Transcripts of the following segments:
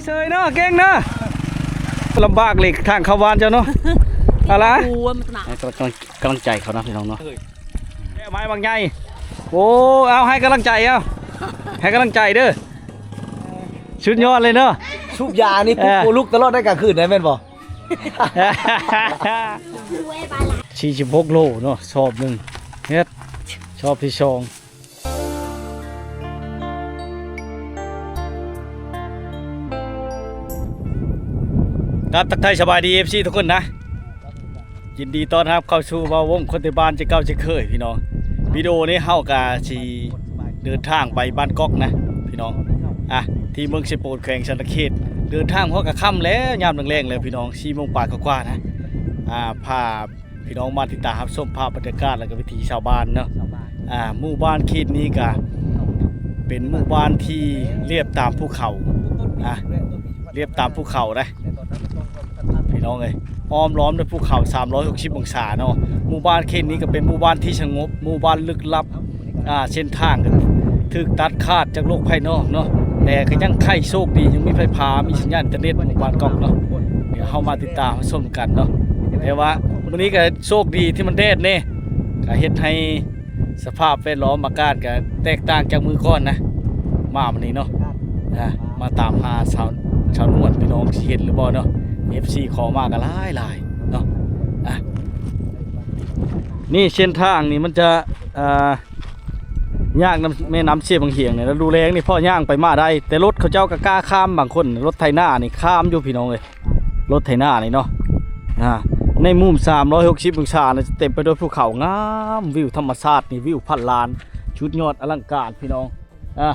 ເຊີຍເນາະ ເກັ່ງເນາະ ລຳບາກເລີຍທາງເຂົ້າບ້ານເຈົ້າເນາະ. ເອົາລະ ໃຫ້ກຳລັງ ກຳລັງໃຈເຂົານະພີ່ນ້ອງເນາະ. ແກ້ວໄມ້ບັກໃຫຍ່ ໂອ້ ເອົາ ໃຫ້ກຳລັງໃຈ ເອົາ ໃຫ້ກຳລັງໃຈເດີ້. ສຸດຍອດເລີຍເນາະ ສູບຢານີ້ປຸກ ເອີ ປູລຸກຕະຫຼອດໃນກາງຄືນໄດ້ແມ່ນບໍ່? ສີ່ສິບຫົກໂລເນາະ ສອບໜຶ່ງ ເຮັດ ສອບທີສອງ. ກາບທັກທາຍສະບາຍດີ ເອັຟຊີ ທຸກຄົນນະ ຍິນດີຕ້ອນຮັບເຂົ້າສູ່ເວົ້າວົງຄົນໄທບ້ານເຊັ່ນເກົ່າເຊັ່ນເຄີຍພີ່ນ້ອງ. ວິດີໂອນີ້ເຮົາກະຊິເດີນທາງໄປບ້ານກອກນະພີ່ນ້ອງ ອ່ະ ທີ່ເມືອງເຊໂປນ ແຂວງສະຫວັນນະເຂດ. ເດີນທາງຮອດກະຄ່ຳແລ້ວ ຍາມແລງໆແລ້ວພີ່ນ້ອງ ສີ່ໂມງປາຍກວ່າໆນະ ອ່າ ພາ ພີ່ນ້ອງມາຕິດຕາມຮັບຊົມພາບບັນຍາກາດ ແລ້ວກໍວິຖີຊາວບ້ານເນາະ. ອ່າ ໝູ່ບ້ານເຂດນີ້ກະເປັນໝູ່ບ້ານທີ່ລຽບຕາມພູເຂົາ ອ່າ ລຽບຕາມພູເຂົາເດ້ພີ່ນ້ອງເອີຍ ອ້ອມລ້ອມດ້ວຍພູເຂົາສາມຮ້ອຍຫົກສິບອົງສາເນາະ. ໝູ່ບ້ານເຂດນີ້ກະເປັນໝູ່ບ້ານທີ່ສະຫງົບ ໝູ່ບ້ານລຶກລັບ ອ່າ ເສັ້ນທາງກະຖືກຕັດຂາດຈາກໂລກພາຍນອກເນາະ ແຕ່ກະຍັງໄຄໂຊກດີ ຍັງມີໄຟຟ້າ ມີສັນຍານອິນເຕີເນັດ ໝູ່ບ້ານກອກເນາະ. ດຽວເຮົາມາຕິດຕາມຮັບຊົມກັນເນາະ ແຕ່ວ່າມື້ນີ້ກະໂຊກດີທີ່ມັນແດດແນ່ ກະເຮັດໃຫ້ສະພາບແວດລ້ອມອາກາດກະແຕກຕ່າງຈາກມື້ກ່ອນນະ ມາມື້ນີ້ເນາະ. ອ່າ ມາຕາມຫາສາວ ສາວນວນ ພີ່ນ້ອງຊິເຫັນຫຼືບໍ່ເນາະ ເອັຟຊີ ຂໍມາກະຫຼາຍໆເນາະ. ອ່າ ນີ້ເສັ້ນທາງນີ້ມັນຈະ ອ່າ ຍາກນຳແມ່ນ້ຳເຊບັ້ງຫຽງນີ້ ລະດູແລ້ງນີ້ພໍຍ່າງໄປມາໄດ້ ແຕ່ລົດເຂົາເຈົ້າກະກ້າຂ້າມ ບາງຄົນລົດໄຖນານີ້ຂ້າມຢູ່ພີ່ນ້ອງເອີຍ ລົດໄຖນານີ້ເນາະ. ອ່າ ໃນມຸມສາມຮ້ອຍຫົກສິບອົງສານະ ຈະເຕັມໄປດ້ວຍພູເຂົາງາມ ວິວທຳມະຊາດນີ້ ວິວພັນລ້ານ ສຸດຍອດອະລັງການພີ່ນ້ອງ. ອ່າ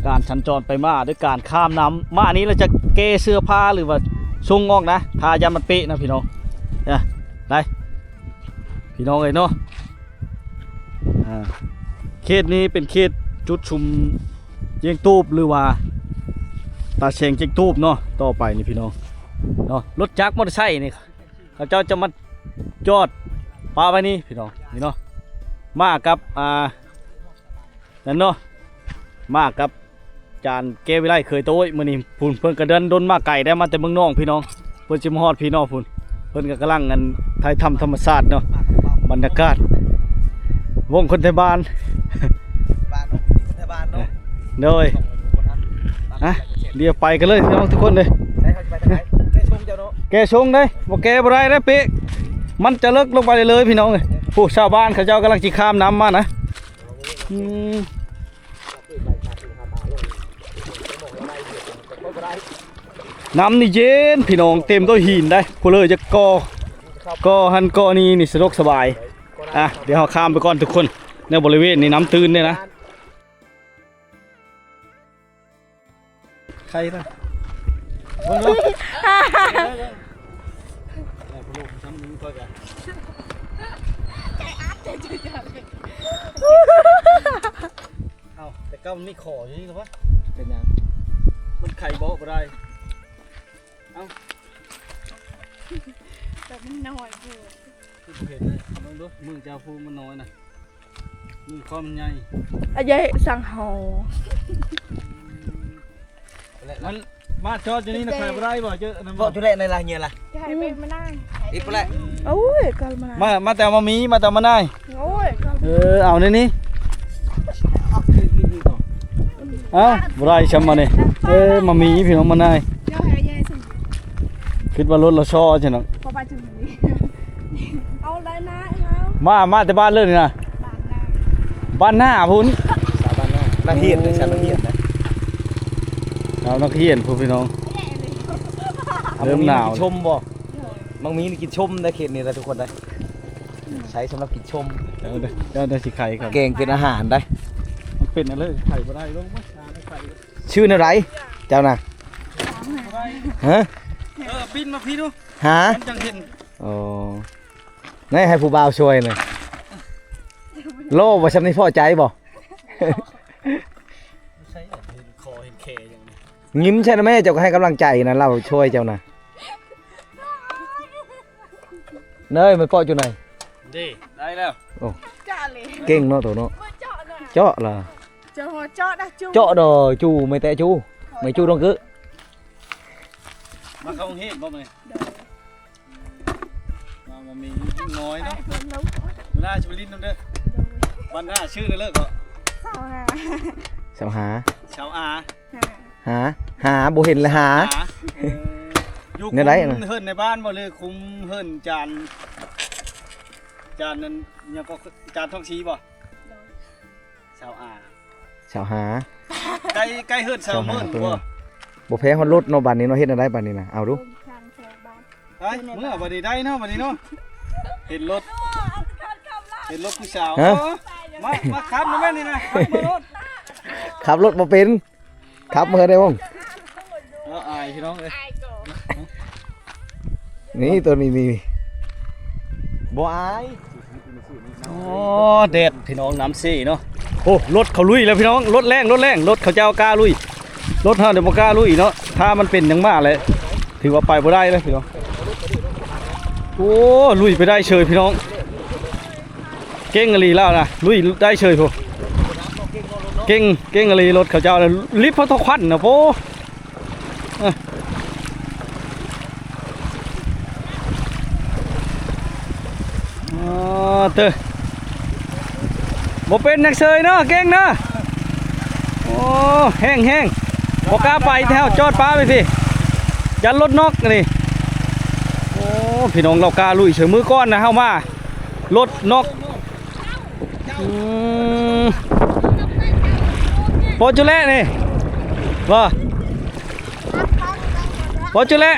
ການສັນຈອນໄປມາດ້ວຍການຂ້າມນ້ຳ ມານີ້ລະຈະແກ້ເສື້ອຜ້າ ຫຼືວ່າຊົງອອກນະ ຖ້າຢ້ານມັນເປະນະພີ່ນ້ອງ. ອ່າ ໄດ້ ພີ່ນ້ອງເອີຍເນາະ ອ່າ ເຂດນີ້ເປັນເຂດຈຸດຊຸມຈຽງຕູບ ຫຼືວ່າຕາແສງຈຽງຕູບເນາະ. ຕໍ່ໄປນີ້ພີ່ນ້ອງເນາະ ລົດຈັກ ມໍເຕີໄຊນີ້ ເຂົາເຈົ້າຈະມາຈອດປະໄວ້ນີ້ພີ່ນ້ອງ ນີ້ເນາະ. ມາກັບ ອ່າ ນັ້ນເນາະ ມາກັບ ຈານແກ້ວວິໄລ ເຄີຍໂຕຍ ມື້ນີ້ພຸ້ນ ເພິ່ນກະເດີນດົນມາໄກໄດ໋ ມາແຕ່ເມືອງນອງພີ່ນ້ອງ ເພິ່ນຊິມາຮອດພີ້ເນາະ. ພຸ້ນເພິ່ນກະກຳລັງ ອັນ ຖ່າຍທຳທຳມະຊາດເນາະ ບັນຍາກາດວົງຄົນໄທບ້ານ ບ້ານເນາະ ຄົນໄທບ້ານເນາະ. ໂດຍ ອ່ະ ດຽວໄປກັນເລີຍພີ່ນ້ອງທຸກຄົນເດີ. ໃສເຮົາຊິໄປທາງໃດ? ແກ້ຊົງເຈົ້າເນາະ ແກ້ຊົງເດ້ ບໍ່ແກ້ບໍ່ໄດ້ເດ້ ເປະ ມັນຈະເລິກລົງໄປເລີຍໆ ພີ່ນ້ອງເອີຍ. ຜູ້ຊາວບ້ານເຂົາເຈົ້າກຳລັງຊິຂ້າມນ້ຳມານະ. ອືມ ນ້ຳນີ້ເຢັນພີ່ນ້ອງ ເຕັມດ້ວຍຫີນໄດ໋. ຜູ້ເລີຢາກກໍ່ ກໍ່ຫັ້ນກໍ່ນີ້ນີ້ສະດວກສະບາຍ. ອ່ະ ດຽວເຮົາຂ້າມໄປກ່ອນທຸກຄົນ ໃນບໍລິເວນນີ້ນ້ຳຕື້ນເດ້ນະ. ໄຂ່ນະ ເບິ່ງເດີ ເອົາ ແຕ່ເກົ່າມັນມີຂໍຢູ່ນີ້ລະວະ. ເປັນຫຍັງ? ມັນໄຂ່ບໍ່ ບໍ່ໄດ້. ເອົ້າ ແບບມັນນ້ອຍໂພດ ຄືບໍ່ເຫັນເລີຍ. ເບິ່ງດູ ມືເຈົ້າຜູ້ມັນນ້ອຍນະ ມືຂ້ອຍມັນໃຫຍ່. ອາເຢ ສັງຫໍ ມັນມາຈອດຢູ່ນີ້ນະ ຂາຍບໍ່ໄດ້ບໍ່? ເຈີອັນນັ້ນບໍ່? ເບາະຈຸແລະໃນລາເຍລະ ຈະໃຫ້ໄປມານາງ ອີກພຸ້ນແຫຼະ. ໂອ້ຍ ກາລມານາງ ມາ ມາແຕ່ມາມີ ມາແຕ່ມານາຍ. ໂອ້ຍ ເອີ ເອົານີ້ນີ້ ເອົ້າ ບໍ່ໄດ້ຊ້ຳມານີ້. ເອີ ມາມີພີ່ນ້ອງມານາຍ ຄິດວ່າລົດລະຊໍຊັ້ນເນາະ. ເອົາໄດ້ນະ ເອົາ ມາ ມາແຕ່ບ້ານເລີຍນີ້ນະ ບ້ານນາ ບ້ານນາພຸ້ນ ສາວບ້ານນາ ນັກຮຽນເດ້ ສາວນັກຮຽນນະ ສາວນັກຮຽນພຸ້ນພີ່ນ້ອງ. ເລີ່ມໜາວ ມັງມີນີ້ກິນຊົມບໍ່? ມັງມີນີ້ກິນຊົມໄດ໋ ເຂດນີ້ລະທຸກຄົນໄດ໋ ໃຊ້ສຳລັບກິນຊົມ. ເຈົ້າໄດ້ ເຈົ້າໄດ້ຊິໄຂຄັບ ແກງເປັນອາຫານໄດ໋. ມັນເປັນອັນເລີຍ ໄຂບໍ່ໄດ້ ລົງມາຫາໄຂ. ຊື່ແນວໃດເຈົ້ານະ? ຮະ? ເອີ ປິ່ນມາພີ້ດູ ຫາ ມັນຈັ່ງເຫັນ. ອໍ ໃນໃຫ້ຜູ້ບ່າວຊ່ວຍໜ່ອຍ. ໂລວ່າຊ່ຳນີ້ພໍໃຈບໍ່? ໃຊ້ເຫັນຄໍເຫັນແຄຫຍັງນີ້ ຍິ້ມໃສ່ນະແມ່ ເຈົ້າກໍໃຫ້ກຳລັງໃຈນະ ລາວຊ່ວຍເຈົ້ານະ. ເນີຍ ມັນເປາະຢູ່ໃນ ເດ້ ໄດ້ແລ້ວ. ໂອ້ ເຈາະເລີຍ ເກັ່ງເນາະໂຕເນາະ ເຈາະນະ ເຈາະລະ ເຈາະ ເຈາະດອ ຈູ່ ໄມ້ແຕະຈູ່ ໄມ້ຈູ່ດອງກຶ. ມາເຂົ້າໂຮງຮຽນບໍ່ມື້ນີ້? ໂດຍ ມາ ມາມີເດັກນ້ອຍເນາະ. ມື້ໜ້າຊິໄປຫຼິ້ນນຳເດີ. ໂດຍ ວັນໜ້າຊື່ເລີກກໍ ຊາວຫ້າ ຊາວຫ້າ ຊາວອາ ຫາ ຫາ ບໍ່ເຫັນລະຫາ ຫາ. ເອີ ຢູ່ ແນວໃດ ຄຸມເຮືອນໃນບ້ານບໍ່ ຫຼືຄຸມເຮືອນຈານ ຈານນັ້ນຫຍັງກໍ ຈານທອງສີບໍ່? ໂດຍ ຊາວອາ ຊາວຫ້າ ໃກ້ ໃກ້ເຮືອນຊາວໝື່ນ ຊາວຫ້າ ບໍ່? ບໍ່ແພງຮອດລົດເນາະ ບາດນີ້ເນາະ. ເຮັດແນວໃດບາດນີ້ນະ? ເອົາດູ ໄປເມືອບາດນີ້ໄດ້ເນາະ ບາດນີ້ເນາະ. ເຫັນລົດ ເຫັນລົດຜູ້ສາວ ຮະ? ເອີ ມາ ມາຂັບນຳແມ່ນີ້ນະ ຂັບມາໂລດ. ຂັບລົດບໍ່ເປັນ ຂັບມາເດີວົງ. ເອີ ອາຍພີ່ນ້ອງເອີຍ ນີ້ ໂຕນີ້ນີ້ ບໍ່ອາຍ. ໂອ້ ແດດພີ່ນ້ອງ ນ້ຳເຊເນາະ. ໂອ້ ລົດເຂົາລຸຍແລ້ວພີ່ນ້ອງ ລົດແລ່ນ ລົດແລ່ນ ລົດເຂົາເຈົ້າກ້າລຸຍ. ລົດເຮົານີ້ບໍ່ກ້າລຸຍເນາະ ຖ້າມັນເປັນຫຍັງມາແລ້ວ ຖືວ່າໄປບໍ່ໄດ້ເລີຍພີ່ນ້ອງ. ໂອ້ ລຸຍໄປໄດ້ເສີຍພີ່ນ້ອງ. ເກັ່ງອີ່ຫຼີລາວນະ ລຸຍໄດ້ເສີຍພຸ້ນ. ເກັ່ງ ເກັ່ງອີ່ຫຼີລົດເຂົາເຈົ້ານະ ລິບເອົາເທົ່າຄວັນນະ ໂອ້. ເອີ ອໍ ເຕີ ບໍ່ເປັນຫຍັງເສີຍເນາະ ເກັ່ງເນາະ. ໂອ້ ແຮງໆ ບໍ່ກ້າໄປແຖວ ຈອດປ້າໄວ້ພີ້ ຢ້ານລົດນັອກອັນນີ້. ໂອ້ ພີ່ນ້ອງ ລາວກ້າລຸຍເສີຍ. ມື້ກ່ອນນະ ເຮົາມາ ລົດນັອກ. ອືມ ພໍຈຸແລະນີ້ ບໍ່ ພໍຈຸແລະ.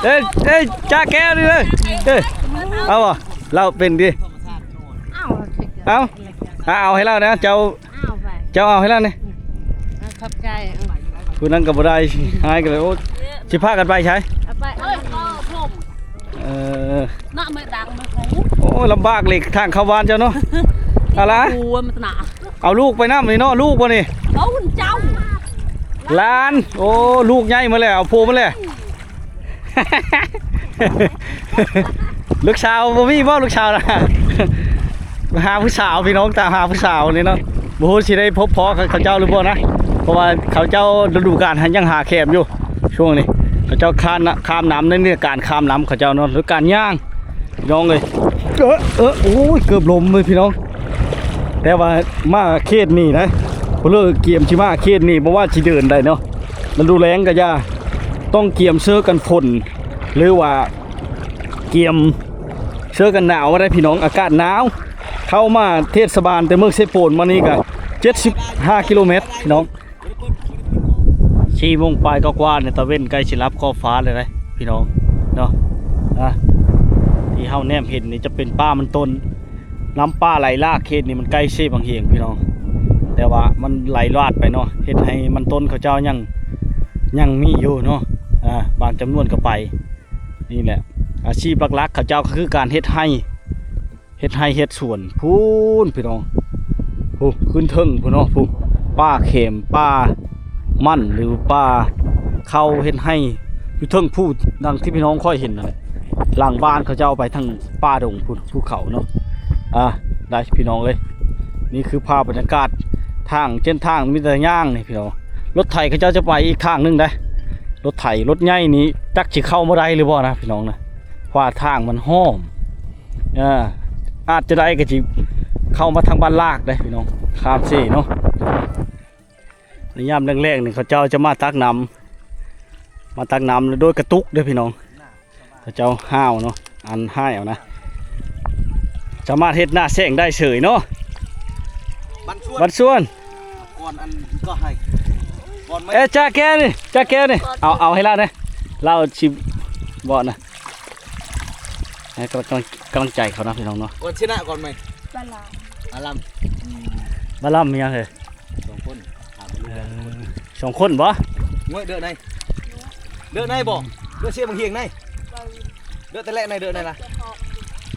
ເອີຍ ເອີຍ ຈາແກ້ວນີ້ເລີຍ ເອີຍ ເອົາບໍ່? ລາວເປັນຕິ? ເອົາ ເອົາ ເອົາໃຫ້ລາວນະ ເຈົ້າ ເອົາໄປ ເຈົ້າເອົາໃຫ້ລາວນີ້. ອືມ ຂອບໃຈ. ເອີ ຜູ້ນັ້ນກໍບໍ່ໄດ້ ຮ້າຍກັນເລີຍ. ໂອ້ ຊິພາກັນໄປໃສ? ເອົາໄປ ເອີ ເນາະ ມື້ດັງມື້ຂອງ ໂອ້ຍ ລຳບາກເລີຍທາງເຂົ້າບ້ານເຈົ້າເນາະ. ເອົາລະ ເອົາລູກໄປນຳນີ້ເນາະ. ລູກບໍ່ນີ້? ເອົາເຈົ້າ ຫຼານ. ໂອ້ ລູກໃຫຍ່ໝົດແລ້ວ ເອົາຜົວໝົດແລ້ວ. ລູກສາວບໍ່ມີບໍ່ ລູກສາວນະ? ຫາຜູ້ສາວພີ່ນ້ອງ ຕາມຫາຜູ້ສາວນີ້ເນາະ. ບໍ່ຮູ້ຊິໄດ້ພົບພໍ້ເຂົາເຈົ້າຫຼືບໍ່ນະ ເພາະວ່າເຂົາເຈົ້າລະດູການຍັງຫາແຄມຢູ່ຊ່ວງນີ້. ເຂົາເຈົ້າຂ້າມ ຂ້າມນ້ຳ ໃນເລື່ອງການຂ້າມນ້ຳເຂົາເຈົ້າເນາະ ຫຼືການຍ່າງ ພີ່ນ້ອງເອີຍ. ເອີ ເອີ ໂອ້ຍ ເກືອບລົ້ມເລີຍພີ່ນ້ອງ. ແຕ່ວ່າມາເຂດນີ້ນະ ເພິ່ນເລີກກຽມຊິມາເຂດນີ້ ບໍ່ວ່າຊິເດີນໃດເນາະ ລະດູແລ້ງກໍຢ່າ ຕ້ອງກຽມເສື້ອກັນຝົນ ຫຼືວ່າກຽມເສື້ອກັນໜາວໄວ້ໄດ້ພີ່ນ້ອງ. ອາກາດໜາວ ເຂົ້າມາເທດສະບານແຕ່ເມືອງເຊໂປນມານີ້ກໍເຈັດສິບຫ້າກິໂລແມັດພີ່ນ້ອງ. ສີ່ໂມງປາຍກວ່າໆ ນີ້ ຕາເວັນໃກ້ຊິລັບຂອບຟ້າແລ້ວເດ້ພີ່ນ້ອງເນາະ. ອ່າ ທີ່ເຮົາແນມເຫັນນີ້ຈະເປັນປ່າມັນຕົ້ນ ນ້ຳປ່າໄຫຼຫຼາກ. ເຂດນີ້ມັນໃກ້ເຊບັ້ງຫຽງພີ່ນ້ອງ ແຕ່ວ່າມັນໄຫຼຫຼາກໄປເນາະ ເຮັດໃຫ້ມັນຕົ້ນເຂົາເຈົ້າຍັງ ຍັງມີຢູ່ເນາະ. ອ່າ ບາງຈຳນວນກໍໄປ. ນີ້ແຫຼະ ອາຊີບຫຼັກໆເຂົາເຈົ້າກໍຄືການເຮັດໄຮ່ ເຮັດໄຮ່ເຮັດສວນພຸ້ນພີ່ນ້ອງ. ພຸ້ນ ຂຶ້ນເທິງພຸ້ນເນາະ ພຸ້ນ ປ່າແຄມ ປ່າມັນ ຫຼືປ່າເຂົ້າເຮັດໄຮ່ຢູ່ເທິງພຸ້ນ ດັ່ງທີ່ພີ່ນ້ອງຂ້ອຍເຫັນນັ້ນແຫຼະ. ຫຼັງບ້ານເຂົາເຈົ້າໄປທາງປ່າດົງພຸ້ນ ພູເຂົາເນາະ. ອ່າ ໄດ້ພີ່ນ້ອງເອີຍ ນີ້ຄືພາບບັນຍາກາດທາງ ເສັ້ນທາງມີແຕ່ຍ່າງນີ້ພີ່ນ້ອງ. ລົດໄຖເຂົາເຈົ້າຈະໄປອີກທາງໜຶ່ງໄດ໋ ລົດໄຖ ລົດໃຫຍ່ນີ້ຈັກຊິເຂົ້າມາໄດ້ຫຼືບໍ່ນະພີ່ນ້ອງນະ ເພາະວ່າທາງມັນຫ້ອມ. ເອີ ອາດຈະໄດ້ກໍຊິເຂົ້າມາທາງບ້ານລາກເດ້ພີ່ນ້ອງ ຂ້າມເຊເນາະ. ໃນຍາມແລງໆນີ້ເຂົາເຈົ້າຈະມາຕັກນ້ຳ ມາຕັກນ້ຳໂດຍກະຕຸກເດ້ພີ່ນ້ອງ. ເຂົາເຈົ້າຫ້າວເນາະ ອັນຫ້າຍເອົານະ ສາມາດເຮັດໜ້າແຊງໄດ້ເສີຍເນາະ. ບັນຊວນ ບັນຊວນ ກ່ອນອັນກໍໃຫ້ ກ່ອນໄມ້ ເອີ ຈາແກນີ້ ຈາແກນີ້ ເອົາ ເອົາໃຫ້ລາວແດ່ ລາວຊິເວົ້ານະ. ໃຫ້ກຳລັງ ກຳລັງ ກຳລັງໃຈເຂົານະພີ່ນ້ອງເນາະ. ກ່ອນຊະນະກ່ອນໄມ້ ບາລາມ ອາລາມ ອືມ ບາລາມມີຫຍັງເຮີຍ? ສອງຄົນ ຖາມວ່າລູກ ເອີ ຫຼາຍຄົນ ສອງຄົນບໍ່? ງວຍເດີໃນ ເດີໃນບໍ່? ເດີເຊບັງຫຽງໃນ ເດີແຕ່ແລະໃນ ເດີໃນລະ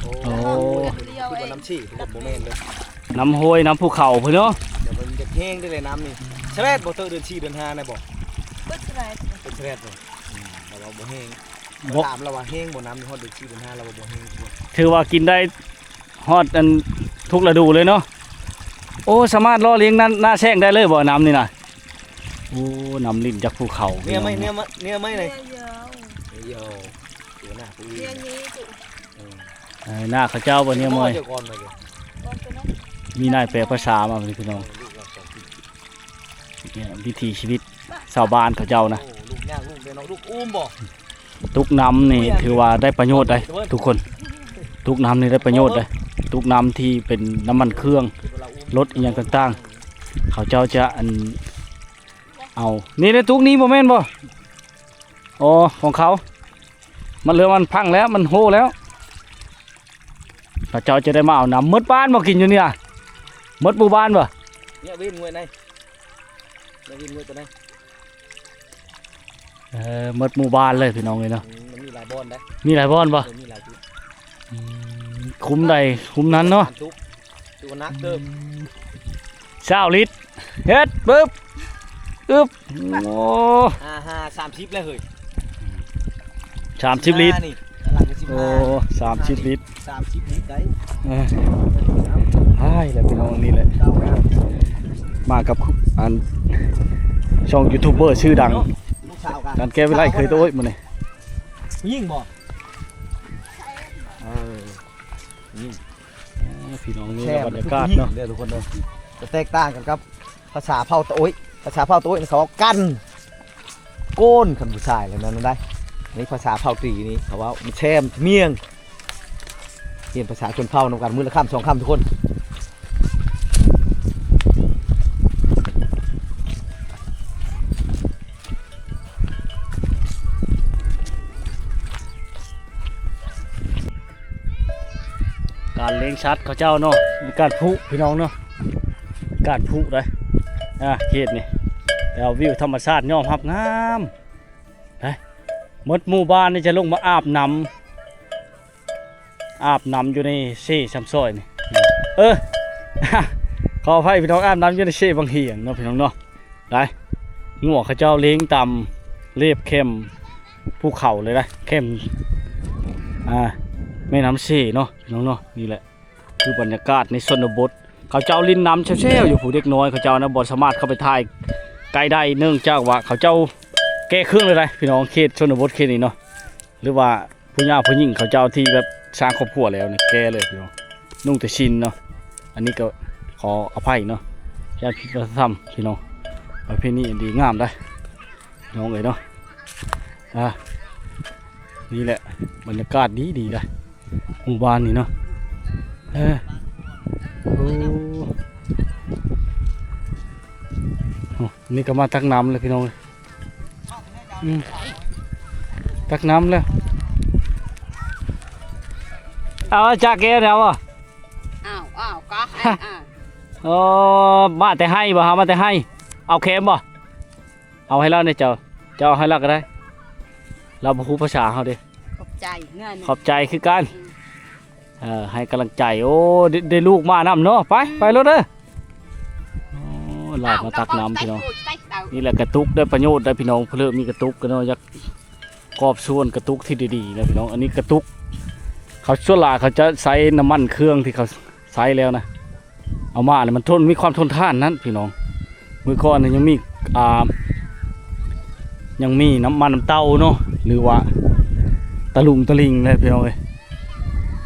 ໂອ້ ໂອ້ ຄືວ່ານ້ຳຊີ ຄືວ່າບໍ່ແມ່ນເດີ ນ້ຳຫ້ວຍ ນ້ຳພູເຂົາພຸ້ນເນາະ. ແຕ່ວ່າມັນຢາກແຫ້ງໄດ້ແຫຼະນ້ຳນີ້ ສະແລດບໍ່ ເຕີເດືອນສີ່ເດືອນຫ້ານະບໍ່? ເບິດສະແລດ ເບິດສະແລດບໍ່? ອືມ ລາວວ່າບໍ່ແຫ້ງ ບໍ່ ຖາມລາວວ່າແຫ້ງບໍ່ ນ້ຳຮອດເດືອນສີ່ເດືອນຫ້າ ລາວວ່າບໍ່ແຫ້ງ. ຖືວ່າກິນໄດ້ຮອດອັນທຸກລະດູເລີຍເນາະ. ໂອ້ ສາມາດຫຼໍ່ລ້ຽງນາ ນາແຊງໄດ້ເລີຍບໍ່ ນ້ຳນີ້ນະ? ໂອ້ ນ້ຳລິນຈາກພູເຂົາ ເນຍໄມ້ ເນຍໄມ້ ເນຍໄມ້ນີ້ ເນຍເຍົວ ເນຍເຍົວ ເນຍໜ້າຜູ້ອື່ນ ເນຍນີ້ ເອີ ເອີ ໜ້າເຂົາເຈົ້າບໍ່ ເນຍເມຍ ເນຍກ່ອນມາຢູ່ ມີນາຍແປພາສາມາ ພີ່ນ້ອງ ເອີ ລູກລະສອງ ເອີ ວິຖີຊີວິດຊາວບ້ານເຂົາເຈົ້ານະ ໂອ້ ລູກຍາກລູກເດ້ເນາະ ລູກອຸ້ມບໍ່? ຕຸກນ້ຳນີ້ຖືວ່າໄດ້ປະໂຫຍດໃດ໋ທຸກຄົນ ຕຸກນ້ຳນີ້ໄດ້ປະໂຫຍດໃດ໋ ຕຸກນ້ຳທີ່ເປັນນ້ຳມັນເຄື່ອງລົດອີ່ຫຍັງຕ່າງໆ ເຂົາເຈົ້າຈະອັນ ເອົາ ນີ້ໄດ້ຕຸກນີ້ບໍ່ແມ່ນບໍ່? ອໍ ຂອງເຂົາ ມັນເຫຼືອມັນພັງແລ້ວ ມັນໂຮແລ້ວ ເຂົາເຈົ້າຈະໄດ້ມາເອົານ້ຳ ໝົດບ້ານບໍ່ກິນຢູ່ນີ້ນະ ໝົດໝູ່ບ້ານບໍ່? ເນຍວິນງວຍໃນ ເນຍວິນງວຍຕົວໃນ ເອີ ໝົດໝູ່ບ້ານເລີຍພີ່ນ້ອງເອີຍເນາະ ອືມ ມັນມີຫຼາຍບ່ອນໃດ໋ ມີຫຼາຍບ່ອນບໍ່? ເອີ ມີຫຼາຍຈຸດ ອືມ ຄຸ້ມໃດຄຸ້ມນັ້ນເນາະ ຈຸດໜັກເຕີບ ອືມ ຊາວລິດ ເຮັດ ປຶບ ອຶບ ໂອ້ ຫ້າ ຫ້າ ສາມສິບແລ້ວເຮີ້ຍ ສາມສິບລິດ ສິບຫ້ານີ້ ກຳລັງຈະສິບຫ້າ ໂອ້ ສາມສິບລິດ ສາມສິບລິດໄດ໋ ເອີ ຫາຍແລ້ວພີ່ນ້ອງ ນີ້ແຫຼະ ມາກັບ ອັນ ຊ່ອງຢູທູບເບີຊື່ດັງ ລູກສາວກັນ ການແກ້ວິໄລເຄີຍໂຕຍມື້ນີ້ ຜູ້ຍິງບໍ່? ເອີ ຜູ້ຍິງ ເອີ ພີ່ນ້ອງ ນີ້ແຫຼະບັນຍາກາດເນາະ ເດີທຸກຄົນເດີ ຈະແຕກຕ່າງກັນກັບ ພາສາເຜົ່າຕະໂອ້ຍ ພາສາເຜົ່າຕະໂອ້ຍເຂົາເວົ້າກັນ ໂກນ ຄັນຜູ້ຊາຍແລ້ວນັ້ນໄດ໋ ໃນພາສາເຜົ່າຕີນີ້ເຂົາເວົ້າແຊມ ມຽງ ຮຽນພາສາຊົນເຜົ່ານຳກັນມື້ລະຄຳສອງຄຳທຸກຄົນ ການລ້ຽງສັດເຂົາເຈົ້າເນາະ ມີການຜຸພີ່ນ້ອງເນາະ ການຜຸໄດ໋ ອ່າ ເຂດນີ້ ແຕ່ວ່າວິວທຳມະຊາດຍອມຮັບງາມໄດ໋ ໝົດໝູ່ບ້ານນີ້ຈະລົງມາອາບນ້ຳ ອາບນ້ຳຢູ່ໃນເຊຊຳຊອຍນີ້ ເອີ ຂໍອະໄພພີ່ນ້ອງ ອາບນ້ຳຢູ່ໃນເຊວັງຫຽງເນາະ ພີ່ນ້ອງເນາະ ໄດ້ ງົວເຂົາເຈົ້າເລງຕາມເລບແຄມພູເຂົາເລີຍນະ ແຄມ ອ່າ ແມ່ນ້ຳເຊເນາະ ພີ່ນ້ອງເນາະ ນີ້ແຫຼະ ຄືບັນຍາກາດໃນຊົນນະບົດ ເຂົາເຈົ້າຫຼິ້ນນ້ຳແຊວໆຢູ່ ຜູ້ເດັກນ້ອຍເຂົາເຈົ້ານະ ບໍ່ສາມາດເຂົ້າໄປຖ່າຍໃກ້ໄດ້ ເນື່ອງຈາກວ່າເຂົາເຈົ້າແກ່ເຄື່ອງແລ້ວໄດ໋ ພີ່ນ້ອງ ເຂດຊົນນະບົດເຂດນີ້ເນາະ ຫຼືວ່າຜູ້ຍ່າຜູ້ຍິງເຂົາເຈົ້າທີ່ແບບສ້າງຄອບຄົວແລ້ວນີ້ແກ່ເລີຍພີ່ນ້ອງ ນຸ່ງແຕ່ສິ້ນເນາະ ອັນນີ້ກໍຂໍອະໄພເນາະ ຢ້ານຜິດວັດທະນະທຳພີ່ນ້ອງ ປະເພນີອັນດີງາມໄດ໋ ນ້ອງເອີຍເນາະ ອ່າ ນີ້ແຫຼະ ບັນຍາກາດດີໆ ໄດ໋ ໝູ່ບ້ານນີ້ເນາະ ເອີ ໂອ້ ໂອ້ ນີ້ກໍມາຕັກນ້ຳແລ້ວພີ່ນ້ອງເອີຍ ອືມ ຕັກນ້ຳແລ້ວ ເອົາຈາກແກ້ວນີ້ເອົາບໍ່? ອ້າວ ອ້າວ ກໍໃຫ້ ອ້າວ ໂອ້ ມາແຕ່ໄຮ່ບໍ່? ເຮົາມາແຕ່ໄຮ່ ເອົາແຄມບໍ່? ເອົາໃຫ້ລາວແດ່ເຈົ້າ ເຈົ້າເອົາໃຫ້ລາວກໍໄດ້ ລາວບໍ່ຮູ້ພາສາເຮົາເດ້ ຂອບໃຈເນາະ ຂອບໃຈຄືກັນ ອືມ ເອີ ໃຫ້ກຳລັງໃຈ ໂອ້ ໄດ້ ໄດ້ລູກມານຳເນາະ ໄປ ໄປໂລດເດີ ໂອ້ ລາວມາຕັກນ້ຳພີ່ນ້ອງ ນີ້ແຫຼະກະຕຸກໄດ້ປະໂຫຍດໄດ໋ພີ່ນ້ອງ ເພິ່ນມີກະຕຸກກັນເນາະ ຢາກກອບສ່ວນກະຕຸກທີ່ດີໆນະພີ່ນ້ອງ ອັນນີ້ກະຕຸກ ເຂົາສ່ວນຫຼາຍເຂົາຈະໃຊ້ນ້ຳມັນເຄື່ອງທີ່ເຂົາ ໃຊ້ແລ້ວນະ ເອົາມາແລ້ວມັນທົນ ມີຄວາມທົນທານນັ້ນພີ່ນ້ອງ ມື້ກ່ອນນີ້ຍັງມີ ອ່າ ຍັງມີນ້ຳມັນນ້ຳເຕົ້າເນາະ ຫຼືວ່າຕະລຸງຕະລິງເລີຍພີ່ນ້ອງເອີຍ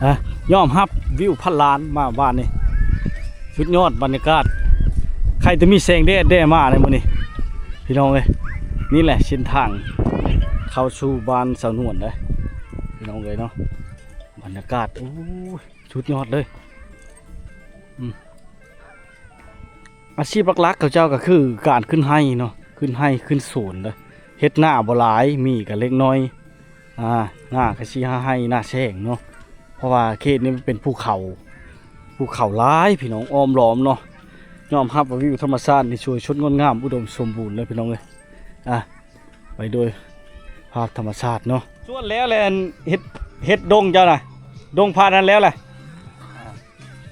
ອ່າ ຍອມຮັບວິວພັນລ້ານມາບ້ານນີ້ ສຸດຍອດບັນຍາກາດ ໃຄແຕ່ມີແສງແດດແດ່ມາໃນມື້ນີ້ພີ່ນ້ອງເອີຍ ນີ້ແຫຼະເສັ້ນທາງເຂົ້າສູ່ບ້ານສາວນວນເດ້ ພີ່ນ້ອງເອີຍເນາະ ບັນຍາກາດ ໂອ້ຍ ສຸດຍອດເລີຍ ອືມ ອາຊີບຫຼັກໆເຂົາເຈົ້າກໍຄືການຂຶ້ນໄຮ່ເນາະ ຂຶ້ນໄຮ່ຂຶ້ນສວນເດ້ ເຮັດນາບໍ່ຫຼາຍ ມີກໍເລັກນ້ອຍ ອ່າ ນາກໍສີ່ຫ້າໄຮ່ ນາແຊງເນາະ ເພາະວ່າເຂດນີ້ມັນເປັນພູເຂົາ ພູເຂົາຫຼາຍພີ່ນ້ອງ ອ້ອມລ້ອມເນາະ ຍອມຮັບວ່າວິວທຳມະຊາດນີ້ສວຍສົດງົດງາມ ອຸດົມສົມບູນເລີຍພີ່ນ້ອງເອີຍ ອ່າ ໄປໂດຍພາບທຳມະຊາດເນາະ ສວນແລ້ວແຫຼະ ເຮັດ ເຮັດດົງເຈົ້ານະ ດົງພາດນັ້ນແລ້ວແຫຼະ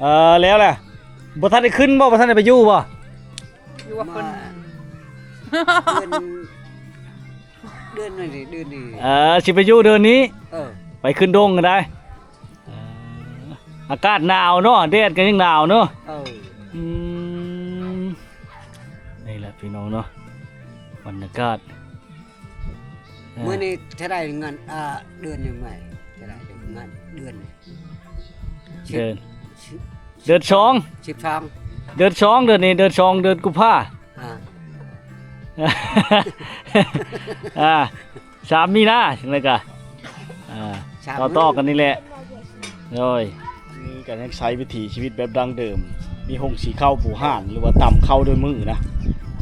ເອີ ແລ້ວແຫຼະ ບໍ່ທັນໄດ້ຂຶ້ນບໍ່? ບໍ່ທັນໄດ້ໄປຢູ່ບໍ່? ຢູ່ວ່າເພິ່ນ ມາເດືອນ ເດືອນນີ້ ເດືອນນີ້ ເອີ ຊິໄປຢູ່ເດືອນນີ້ ເອີ ໄປຂຶ້ນດົງກໍໄດ້ ເອີ ອາກາດໜາວເນາະ ແດດກໍຍັງໜາວເນາະ ເອີ ອືມ ນີ້ແຫຼະພີ່ນ້ອງເນາະ ບັນຍາກາດ ມື້ນີ້ເທົ່າໃດເງິນ ເອີ ເດືອນນີ້ ເທົ່າໃດເງິນເດືອນ? ເດືອນ ສິບ ເດືອນສອງ ສິບສອງ ເດືອນສອງ ເດືອນນີ້ ເດືອນສອງ ເດືອນກຸມພາ ອ່າ ອ່າ ສາມມີນາ ຈັ່ງໃດກະ ອ່າ ສາມມື້ ຕໍ່ໆກັນນີ້ແຫຼະ ໂດຍ ນີ້ກໍຍັງໃຊ້ວິຖີຊີວິດແບບດັ້ງເດີມ ມີໂຮງສີເຂົ້າປູຮ້ານ ຫຼືວ່າຕຳເຂົ້າດ້ວຍມືນະ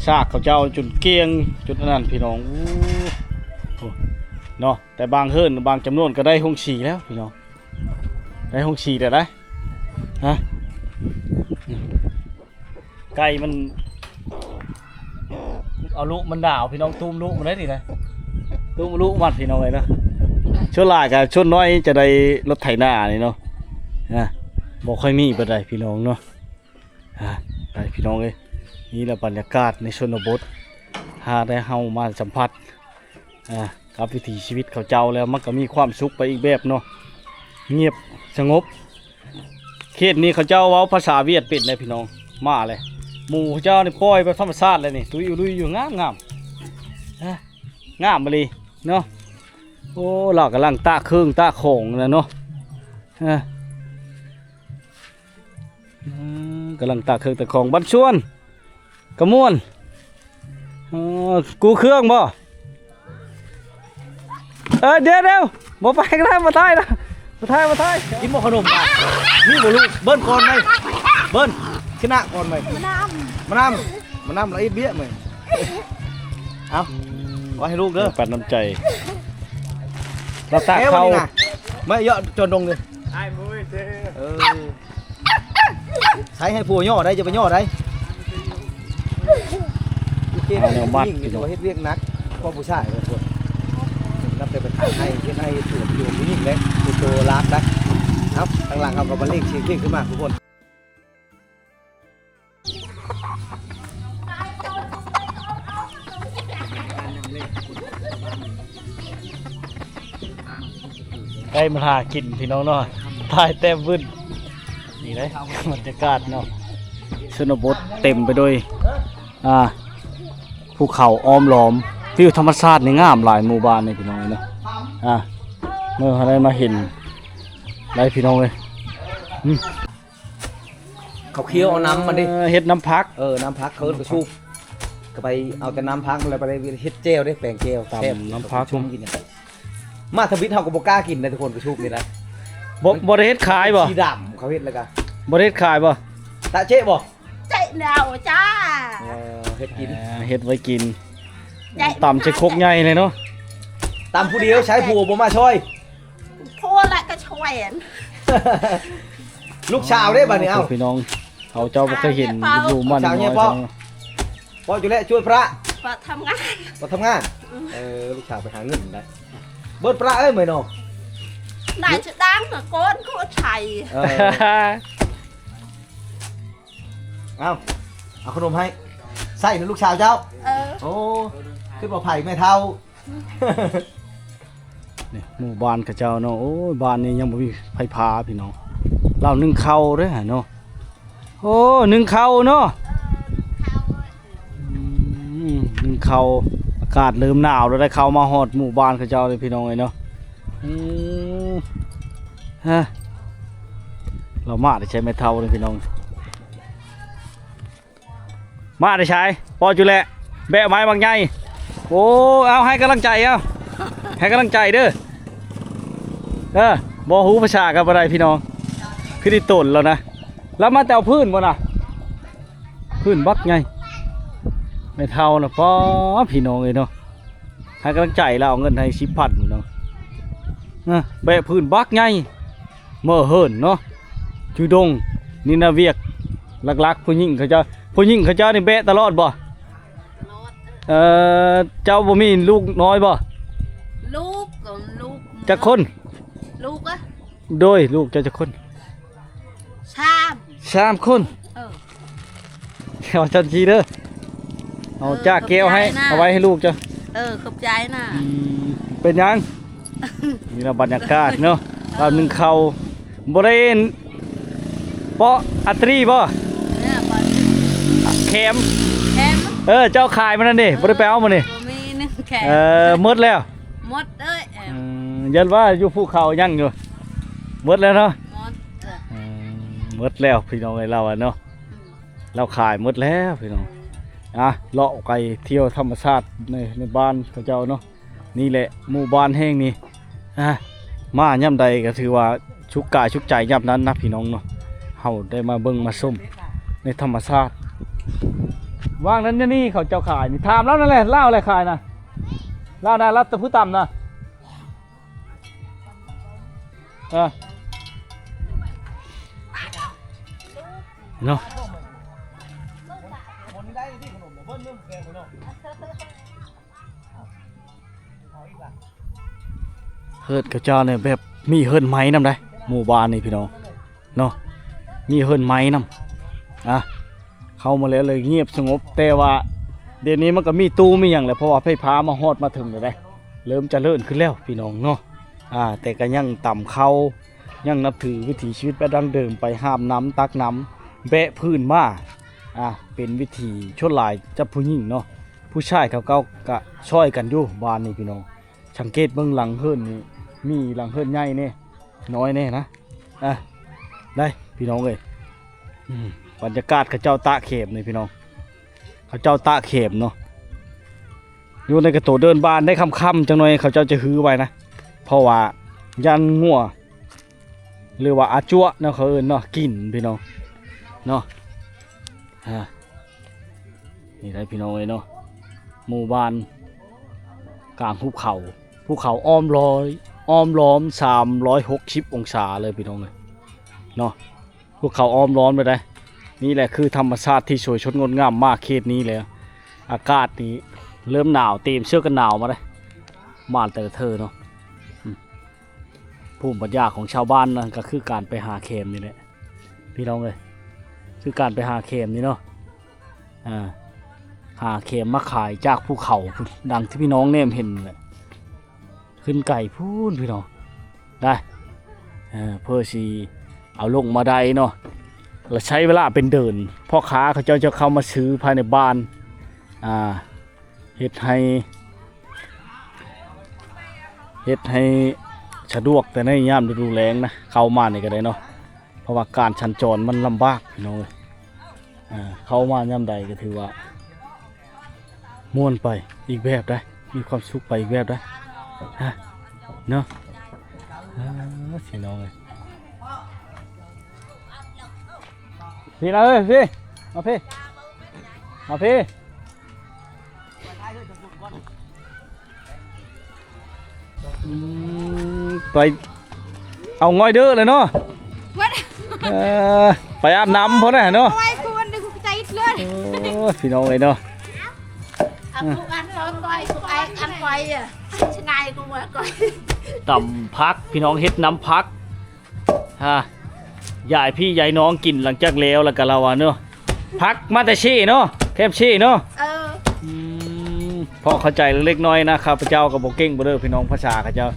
ຊາກເຂົາເຈົ້າຈົນກ້ຽງ ຈົນອັນນັ້ນພີ່ນ້ອງ ໂອ້ ເນາະ ແຕ່ບາງເຮືອນບາງຈຳນວນກໍໄດ້ໂຮງສີແລ້ວພີ່ນ້ອງ ໄດ້ໂຮງສີແລ້ວໄດ໋ ຮະ ໄກ່ມັນເອົາລູກມັນດາວ ພີ່ນ້ອງ ຕຸ້ມລູກມັນໄດ້ນີ້ນະ ຕຸ້ມລູກມັນ ພີ່ນ້ອງເອີຍເນາະ ສ່ວນຫຼາຍກໍສ່ວນນ້ອຍຈະໄດ້ລົດໄຖນານີ້ເນາະ ນະ ບໍ່ຄ່ອຍມີປານໃດພີ່ນ້ອງເນາະ ອ່າ ໄປພີ່ນ້ອງເອີຍ ນີ້ລະບັນຍາກາດໃນຊົນນະບົດ ຫາກໄດ້ເຮົາມາສຳຜັດ ອ່າ ກັບວິຖີຊີວິດເຂົາເຈົ້າແລ້ວ ມັນກໍມີຄວາມສຸກໄປອີກແບບເນາະ ງຽບສະຫງົບ ເຂດນີ້ເຂົາເຈົ້າເວົ້າພາສາຫວຽດເປັນເດ້ພີ່ນ້ອງ ມາເລີຍ ໝູເຂົາເຈົ້ານີ້ປ່ອຍແບບທຳມະຊາດເລີຍນີ້ ຕຸ້ຍອຸລຸຍຢູ່ ງາມໆ ງາມອີ່ຫຼີເນາະ ໂອ້ ລາວກຳລັງຕາກເຄື່ອງຕາກຂອງນະເນາະ ອາ ອືມ ກຳລັງຕາກເຄື່ອງຕາກຂອງ ບັນຊວນ ກະມ່ວນ ເອີ ກູ້ເຄື່ອງບໍ່? ເອີ ດຽວໆ ບໍ່ໄປນະ ບໍ່ຖ່າຍນະ ບໍ່ຖ່າຍ ບໍ່ຖ່າຍ ກິນບໍ່ຂະໜົມ? ມີບໍ່ລູກ? ເບິ່ນກ່ອນໄໝ? ເບິ່ນ ຊະນະກ່ອນໄໝ? ມານຳ ມານຳ ມານຳລະເຮັດວຽກໄໝ? ເອົາ ອືມ ໄວ້ໃຫ້ລູກເດີ ປັນນ້ຳໃຈ ລາວຕາກເຂົ້າ ມາເຍາະຈອນດົງເດີ ອ້າຍມຸ້ຍເດີ ເອີ ໃຊ້ໃຫ້ຜົວຍໍ້ໄດ້ ຢ່າໄປຍໍ້ໄດ້ ເຮັດວຽກໜັກ ຍິງກໍວ່າເຮັດວຽກໜັກ ພວກຜູ້ຊາຍເນາະ ນັບແຕ່ໄປຖາງໄຮ່ ເຮັດໄຮ່ເຮັດສວນ ຢູ່ຜູ້ຍິງເດ້ ເປັນໂຕຫຼັກນະ ເອົາ ທາງຫຼັງເຮົາກໍບັນເລງສຽງເພງຂຶ້ນມາທຸກຄົນ. ໄດ້ມາຫາກິນພີ່ນ້ອງເນາະ ຖ່າຍແຕ້ມວຶ້ນ ນີ້ເດ້ ບັນຍາກາດເນາະ ຊົນນະບົດເຕັມໄປດ້ວຍ ອ່າ ພູເຂົາອ້ອມລ້ອມ ວິວທຳມະຊາດນີ້ງາມຫຼາຍ ໝູ່ບ້ານນີ້ພີ່ນ້ອງເນາະ ອ່າ ເມື່ອເຮົາໄດ້ມາເຫັນ ໄດ້ພີ່ນ້ອງເອີຍ ອືມ. ເຂົາຄຽວເອົານ້ຳມັນເດ້ ເອີ ເຮັດນ້ຳຜັກ ເອີ ນ້ຳຜັກ ເຂົາເອີ້ນກະສູບ ກະໄປເອົາແຕ່ນ້ຳຜັກມັນ ແລ້ວໄປເຮັດແຈ່ວເດ້ ແປງແຈ່ວ ຕຳ ແຊບ ນ້ຳຜັກ ຊຸມກິນ ມາທຳອິດເຮົາກໍບໍ່ກ້າກິນນະທຸກຄົນ ກະສູບນີ້ນະ ບໍ່ ບໍ່ໄດ້ເຮັດຂາຍບໍ່? ສີດຳ ເຂົາເຮັດແລ້ວກະ ບໍ່ໄດ້ເຮັດຂາຍບໍ່? ຕະເຈະບໍ່? ເຈະແລ້ວຈ້າ ເອີ ເຮັດກິນ ເອີ ເຮັດໄວ້ກິນ ຕຳໃສ່ຄົກໃຫຍ່ເລີຍເນາະ ຕຳຜູ້ດຽວ ໃຊ້ຜົວບໍ່ມາຊ່ອຍ ພໍ່ລະກະຊ່ອຍ ລູກສາວເດ້ບາດນີ້ ເອົ້າ ພີ່ນ້ອງ ເຮົາເຈົ້າບໍ່ເຄີຍເຫັນຢູ່ໝັ້ນນ້ອຍ ເປົ່າຢູ່ແຫຼະ ຊ່ວຍພະ ພະທຳງານ ພະທຳງານ ເອີ ລູກສາວໄປຫາເງິນໄດ້ ເບີດພະເອີຍ ເມື່ອຍເນາະ ໜ້າຈະດັງກະໂກນໂຄດໄຊ ເອີ ເອົາ ເອົາຂະໜົມໃຫ້ ໃສ່ໃຫ້ລູກສາວເຈົ້າ ເອີ ໂອ້ ຄິດວ່າໃຜແມ່ເຖົ້າ ນີ້ ໝູ່ບ້ານເຂົາເຈົ້າເນາະ ໂອ້ຍ ບ້ານນີ້ຍັງບໍ່ມີໄຟຟ້າພີ່ນ້ອງ ລາວໜຶ້ງເຂົ້າເດ້ຫັ້ນເນາະ ໂອ້ ໜຶ້ງເຂົ້າເນາະ ອືມ ໜຶ້ງເຂົ້າ ອາກາດເລີ່ມໜາວແລ້ວ ໄດ້ເຂົ້າມາຮອດໝູ່ບ້ານເຂົາເຈົ້າເລີຍພີ່ນ້ອງເອີຍເນາະ ອືມ ຮະ ລາວມາແຕ່ໃສແມ່ເຖົ້ານີ້ພີ່ນ້ອງ ມາແຕ່ໃສ ພໍ້ຈຸແລະ ແບະໄມ້ບັກໃຫຍ່ ໂອ້ ເອົາ ໃຫ້ກຳລັງໃຈ ເອົາ ໃຫ້ກຳລັງໃຈເດີ ເອີ ບໍ່ຮູ້ພາສາກໍບໍ່ໄດ້ພີ່ນ້ອງ ຄືໄດ້ໂຕນແລ້ວນະ ລາວມາແຕ່ເອົາພື້ນບໍ່ນະ ພື້ນບັກໃຫຍ່ ແມ່ເຖົ້ານະ ປ້າ ພີ່ນ້ອງເອີຍເນາະ ໃຫ້ກຳລັງໃຈລາວ ເອົາເງິນໃຫ້ສິບພັນພີ່ນ້ອງ ນະ ແບະພື້ນບັກໃຫຍ່ ເມີເຫີນເນາະ ຈຸດົງ ນີ້ນະວຽກຫຼັກໆ ຜູ້ຍິງເຂົາເຈົ້າ ຜູ້ຍິງເຂົາເຈົ້ານີ້ແບະຕະຫຼອດບໍ່? ຕະຫຼອດ ເອີ ເຈົ້າບໍ່ມີລູກນ້ອຍບໍ່? ລູກກໍລູກ ຈັກຄົນ? ລູກອະ? ໂດຍ ລູກເຈົ້າຈັກຄົນ? ສາມ ສາມຄົນ ເອີ ເອົາຈັ່ງຊີ້ເດີ ເອົາ ເອີ ຈາກແກ້ວໃຫ້ ຂອບໃຈນະ ເອົາໄວ້ໃຫ້ລູກເຈົ້າ ເອີ ຂອບໃຈນະ ອືມ ເປັນຫຍັງ? ນີ້ລະບັນຍາກາດເນາະ ເອີ ລາວໜຶ້ງເຂົ້າ ບໍ່ໄດ້ເປາະອາຕຣີບໍ່? ເອີ ເປາະ ແຄມ ແຖມ ເອີ ເຈົ້າຂາຍມັນນັ້ນເດ້ ບໍ່ໄດ້ໄປເອົາມື້ນີ້ ບໍ່ມີໜຶ່ງແຖມ ເອີ ໝົດແລ້ວ ໝົດເອີຍ ເອີ ອືມ ຢ້ານວ່າຢູ່ພູເຂົາຍັງຢູ່ ໝົດແລ້ວເນາະ ໝົດ ເອີ ອືມ ໝົດແລ້ວພີ່ນ້ອງເອີຍ ລາວວ່າເນາະ ອືມ ລາວຂາຍໝົດແລ້ວພີ່ນ້ອງ ອ່ະ ເລາະໄປທ່ຽວທຳມະຊາດໃນ ໃນບ້ານເຂົາເຈົ້າເນາະ ນີ້ແຫຼະໝູ່ບ້ານແຫ່ງນີ້ ອ່າ ມາຍາມໃດກໍຖືວ່າສຸກກາຍສຸກໃຈຍາມນັ້ນນະພີ່ນ້ອງເນາະ ເຮົາໄດ້ມາເບິ່ງມາຊົມໃນທຳມະຊາດ ວ່າງນັ້ນນີ້ເຂົາເຈົ້າຂາຍນີ້ ຖາມລາວນັ້ນແຫຼະ ລາວແຫຼະຂາຍນະ ລາວນະ ລາວແຕ່ຜູ້ຕ່ຳນະ ເອີ ເນາະ. ເຮືອນເຂົາເຈົ້ານີ້ແບບມີເຮືອນໄມ້ນຳໃດ ໝູ່ບ້ານນີ້ພີ່ນ້ອງເນາະ ມີເຮືອນໄມ້ນຳ ອ່າ ເຂົ້າມາແລ້ວເລີຍງຽບສະຫງົບ ແຕ່ວ່າດຽວນີ້ມັນກໍມີຕູ້ມີຫຍັງແລ້ວ ເພາະວ່າໄຟຟ້າມາຮອດມາເຖິງແລ້ວເດ້ ເລີ່ມຈະເລີນຂຶ້ນແລ້ວພີ່ນ້ອງເນາະ ອ່າ ແຕ່ກໍຍັງຕຳເຂົ້າ ຍັງນັບຖືວິຖີຊີວິດແບບດັ້ງເດີມ ໄປຫາບນ້ຳ ຕັກນ້ຳ ແບະພື້ນມາ ອ່າ ເປັນວິຖີ ສ່ວນຫຼາຍຈະຜູ້ຍິງເນາະ ຜູ້ຊາຍເຂົາເຈົ້າກະຊ່ອຍກັນຢູ່ບ້ານນີ້ພີ່ນ້ອງ ສັງເກດເບິ່ງຫຼັງເຮືອນນີ້ ມີຫຼັງເຮືອນໃຫຍ່ແດ່ ນ້ອຍແດ່ນະ ອ່າ ໄດ້ພີ່ນ້ອງເອີຍ ອືມ ບັນຍາກາດເຂົາເຈົ້າຕະແຄມນີ້ພີ່ນ້ອງ ເຂົາເຈົ້າຕະແຄມເນາະ ຢູ່ໃນກະໂຕເດີ່ນບ້ານໄດ້ຄ່ຳໆ ຈັກໜ່ອຍເຂົາເຈົ້າຈະຮື້ໄວ້ນະ ເພາະວ່າຢ້ານງົວ ຫຼືວ່າອາຈົວະເນາະ ເຂົາເອີ້ນເນາະ ກິນພີ່ນ້ອງເນາະ ອ່າ ນີ້ໄດ໋ພີ່ນ້ອງເອີຍເນາະ ໝູ່ບ້ານກາງຫຸບເຂົາ ພູເຂົາອ້ອມລອຍ ອ້ອມລ້ອມສາມຮ້ອຍຫົກສິບອົງສາເລີຍພີ່ນ້ອງເອີຍເນາະ ພູເຂົາອ້ອມລ້ອມເລີຍໄດ໋ ນີ້ແຫຼະຄືທຳມະຊາດທີ່ສວຍສົດງົດງາມ ມາເຂດນີ້ແລ້ວ ອາກາດນີ້ເລີ່ມໜາວ ເຕມເສື້ອກັນໜາວມາເດ້ ມາແຕ່ລະເທື່ອເນາະ ອືມ ພູມປັນຍາຂອງຊາວບ້ານນັ້ນກໍຄືການໄປຫາແຄມນີ້ແຫຼະ ພີ່ນ້ອງເອີຍ ຄືການໄປຫາແຄມນີ້ເນາະ ອ່າ ຫາແຄມມາຂາຍຈາກພູເຂົາພຸ້ນ ດັ່ງທີ່ພີ່ນ້ອງແນມເຫັນແຫຼະ ຂຶ້ນໄກພຸ້ນພີ່ນ້ອງ ໄດ້ ເອີ ເພື່ອຊິເອົາລົງມາໄດ້ເນາະ ລະໃຊ້ເວລາເປັນເດືອນ ພໍ່ຄ້າເຂົາເຈົ້າຈະເຂົ້າມາຊື້ພາຍໃນບ້ານ ອ່າ ເຮັດໃຫ້ ເຮັດໃຫ້ສະດວກແຕ່ໃນຍາມລະດູແລ້ງນະ ເຂົ້າມານີ້ກໍໄດ້ເນາະ ເພາະວ່າການສັນຈອນມັນລຳບາກພີ່ນ້ອງເອີຍ ອ່າ ເຂົ້າມາຍາມໃດກໍຖືວ່າມ່ວນໄປອີກແບບໄດ໋ ມີຄວາມສຸກໄປອີກແບບໄດ໋ ຮະ ເນາະ ອ່າ ພີ່ນ້ອງເອີຍ ພີ່ນະເອີຍ ພີ່ ມາພີ່ ມາພີ່ ອືມ ໄປເອົາງ່ອຍເດີເລີຍເນາະ ເອີ ໄປອາບນ້ຳພຸ້ນນະເນາະ ໄວ້ກ່ອນເດີ ໃຈເລີຍ ໂອ້ ພີ່ນ້ອງເອີຍເນາະ ອັນກ່ອຍ ອັນກ່ອຍ ອັນກ່ອຍ ອ່ະ ສະໄນກູວ່າກ່ອຍ ຕຳຜັກ ພີ່ນ້ອງ ເຮັດນ້ຳຜັກ ຮະ ຢາຍພີ່ຢາຍນ້ອງກິນ ຫຼັງຈາກແລ້ວ ແລ້ວກະລາວວ່າເນາະ ຜັກມາແຕ່ເຊເນາະ ແຄມເຊເນາະ ເອີ ອືມ ພໍເຂົ້າໃຈເລັກໆນ້ອຍໆນະ ຂ້າພະເຈົ້າກໍບໍ່ເກັ່ງບໍ່ເດີພີ່ນ້ອງ ພາສາເຂົາເຈົ້າ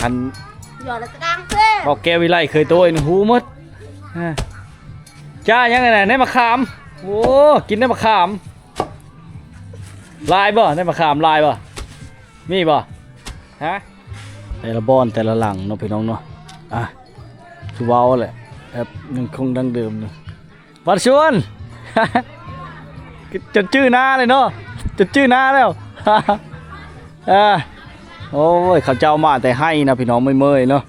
ຄັນ ເວົ້າແກ້ວວິໄລເຄີຍໂຕຍນີ້ຮູ້ໝົດ ອາ ຈ້າຫຍັງຫັ້ນນະ ໃນມະຂາມ ໂອ້ ກິນໃນມະຂາມ ຫຼາຍບໍ່ ໃນມະຂາມຫຼາຍບໍ່? ມີບໍ່? ຮະ? ແຕ່ລະບ່ອນແຕ່ລະຫຼັງເນາະພີ່ນ້ອງເນາະ ອ່ະ ຄືເວົ້າແຫຼະ ແບບຍັງຄົງດັ້ງເດີມຢູ່ ບັດຊວນ ຈົນຈື່ໜ້າເລີຍເນາະ ຈົນຈື່ໜ້າແລ້ວ ອ່າ ໂອ້ຍ ເຂົາເຈົ້າມາແຕ່ໄຮ່ນະພີ່ນ້ອງ ເມື່ອຍໆເນາະ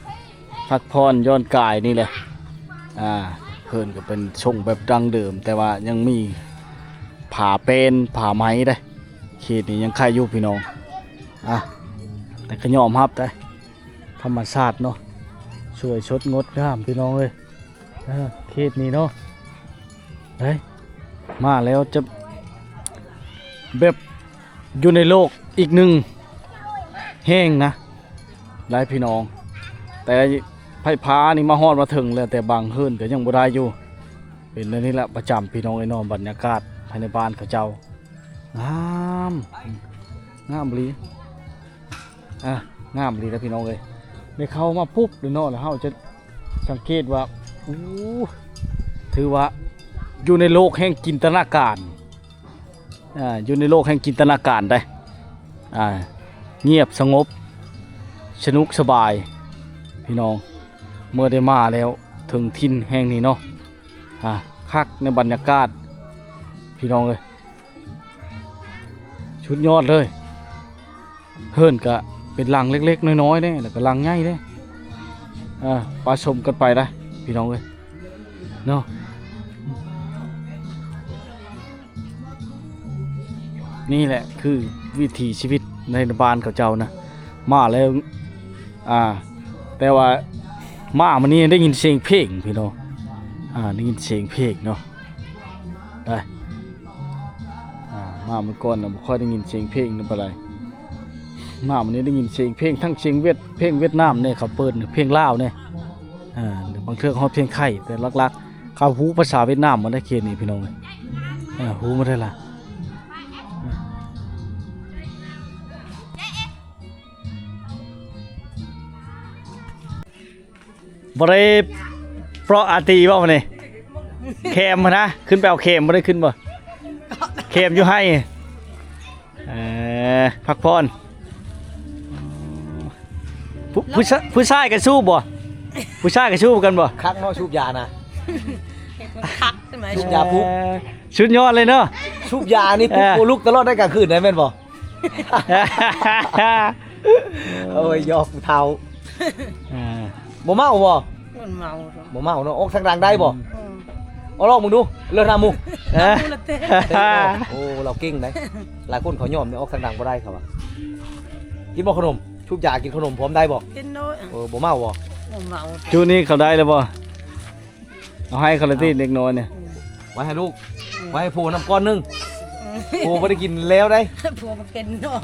ພັກຜ່ອນຢ່ອນກາຍນີ້ແຫຼະ ອ່າ ເຮືອນກໍເປັນຊົງແບບດັ້ງເດີມ ແຕ່ວ່າຍັງມີຝາແປ້ນຝາໄມ້ເດ້ ເຂດນີ້ຍັງໄຄຢູ່ພີ່ນ້ອງ ອ່າ ແຕ່ກໍຍອມຮັບໄດ້ ທຳມະຊາດເນາະ ສວຍສົດງົດງາມພີ່ນ້ອງເອີຍ ເອີ ເຂດນີ້ເນາະ ເອີຍ ມາແລ້ວຈະແບບຢູ່ໃນໂລກອີກໜຶ່ງແຫ່ງນະ ຫຼາຍພີ່ນ້ອງ ແຕ່ໄຟຟ້ານີ້ມາຮອດມາເຖິງແລ້ວ ແຕ່ບາງເຮືອນກໍຍັງບໍ່ໄດ້ຢູ່ ເປັນແນວນີ້ລະປະຈຳພີ່ນ້ອງເອີຍເນາະ ບັນຍາກາດພາຍໃນບ້ານເຂົາເຈົ້າ ງາມ ງາມອີ່ຫຼີ ອ່ະ ງາມອີ່ຫຼີນະພີ່ນ້ອງເອີຍ ໄດ້ເຂົ້າມາປຸບເລີຍເນາະ ແລ້ວເຮົາຈະສັງເກດວ່າ ໂອ້ ຖືວ່າຢູ່ໃນໂລກແຫ່ງຈິນຕະນາການ ອ່າ ຢູ່ໃນໂລກແຫ່ງຈິນຕະນາການໄດ໋ ອ່າ ງຽບສະຫງົບ ສະໜຸກສະບາຍ ພີ່ນ້ອງ ເມື່ອໄດ້ມາແລ້ວເຖິງຖິ່ນແຫ່ງນີ້ເນາະ ອ່າ ຄັກໃນບັນຍາກາດ ພີ່ນ້ອງເອີຍ ສຸດຍອດເລີຍ. ເຮືອນກະເປັນຫຼັງເລັກໆນ້ອຍໆເດ້ ແລ້ວກະຫຼັງໃຫຍ່ເດ້ ອ່າ ປະສົມກັນໄປໄດ໋ ພີ່ນ້ອງເອີຍ ເນາະ. ນີ້ແຫຼະຄືວິຖີຊີວິດໃນບ້ານເຂົາເຈົ້ານະ ມາແລ້ວ ອ່າ ແຕ່ວ່າມາມື້ນີ້ໄດ້ຍິນສຽງເພງພີ່ນ້ອງ ອ່າ ໄດ້ຍິນສຽງເພງເນາະ ໄດ້ ອ່າ ມາມື້ກ່ອນນະບໍ່ຄ່ອຍໄດ້ຍິນສຽງເພງນຳປານໃດ ມາມື້ນີ້ໄດ້ຍິນສຽງເພງ ທັງສຽງຫວຽດ ເພງຫວຽດນາມແດ່ ເຂົາເປີດເພງລາວແດ່ ອ່າ ບາງເທື່ອກໍຮອດເພງໄທ ແຕ່ຫຼັກໆ ເຂົາຮູ້ພາສາຫວຽດນາມໝົດໃນເຂດນີ້ພີ່ນ້ອງເອີຍ ເອີ ຮູ້ໝົດເລີຍລະ. ບໍ່ໄດ້ເປາະອາຕີບໍ່ມື້ນີ້ ແຄມຫັ້ນນະ ຂຶ້ນໄປເອົາແຄມ ບໍ່ໄດ້ຂຶ້ນບໍ່ ແຄມຢູ່ໄຮ່ ເອີ ພັກຜ່ອນ. ຜູ້ ຜູ້ຊາ ຜູ້ຊາຍກໍສູບບໍ່ ຜູ້ຊາຍກໍສູບກັນບໍ່ ຄັກເນາະ ສູບຢານະ ຄັກໃຊ່ໄໝ ສູບຢາປຸບ ເອີ ສຸດຍອດເລີຍເນາະ ສູບຢານີ້ປຸບ ເອີ ໂອ້ ລຸກຕະຫຼອດໃນກາງຄືນໄດ໋ແມ່ນບໍ່? ໂອ້ຍ ຢອກຜູ້ເຖົ້າ ອ່າ ບໍ່ເມົາບໍ່? ບໍ່ເມົາ ບໍ່ເມົາເນາະ ອອກທາງດັງໄດ້ບໍ່? ອືມ ເອົາລອງເບິ່ງດູ ເລີດນຳໝູ່ ເອີ ໂອ້ ລາວເກັ່ງໄດ໋ ຫຼາຍຄົນເຂົາຍອມໄດ້ ອອກທາງດັງບໍ່ໄດ້ເຂົາວ່າ. ກິນບໍ່ຂະໜົມ? ສູບຢາກິນຂະໜົມພ້ອມໄດ້ບໍ່? ກິນໂລດ ເອີ ບໍ່ເມົາບໍ່? ບໍ່ເມົາ ຈຸນີ້ເຂົາໄດ້ແລ້ວບໍ່? ເອົາໃຫ້ເຂົາລະຕິ ເອົາ ເດັກນ້ອຍນີ້ ອືມ ໄວ້ໃຫ້ລູກ ອືມ ໄວ້ໃຫ້ຜົວນຳກ້ອນໜຶ່ງ ອືມ ຜົວບໍ່ໄດ້ກິນແລ້ວໄດ໋ ຜົວບໍ່ກິນເນາະ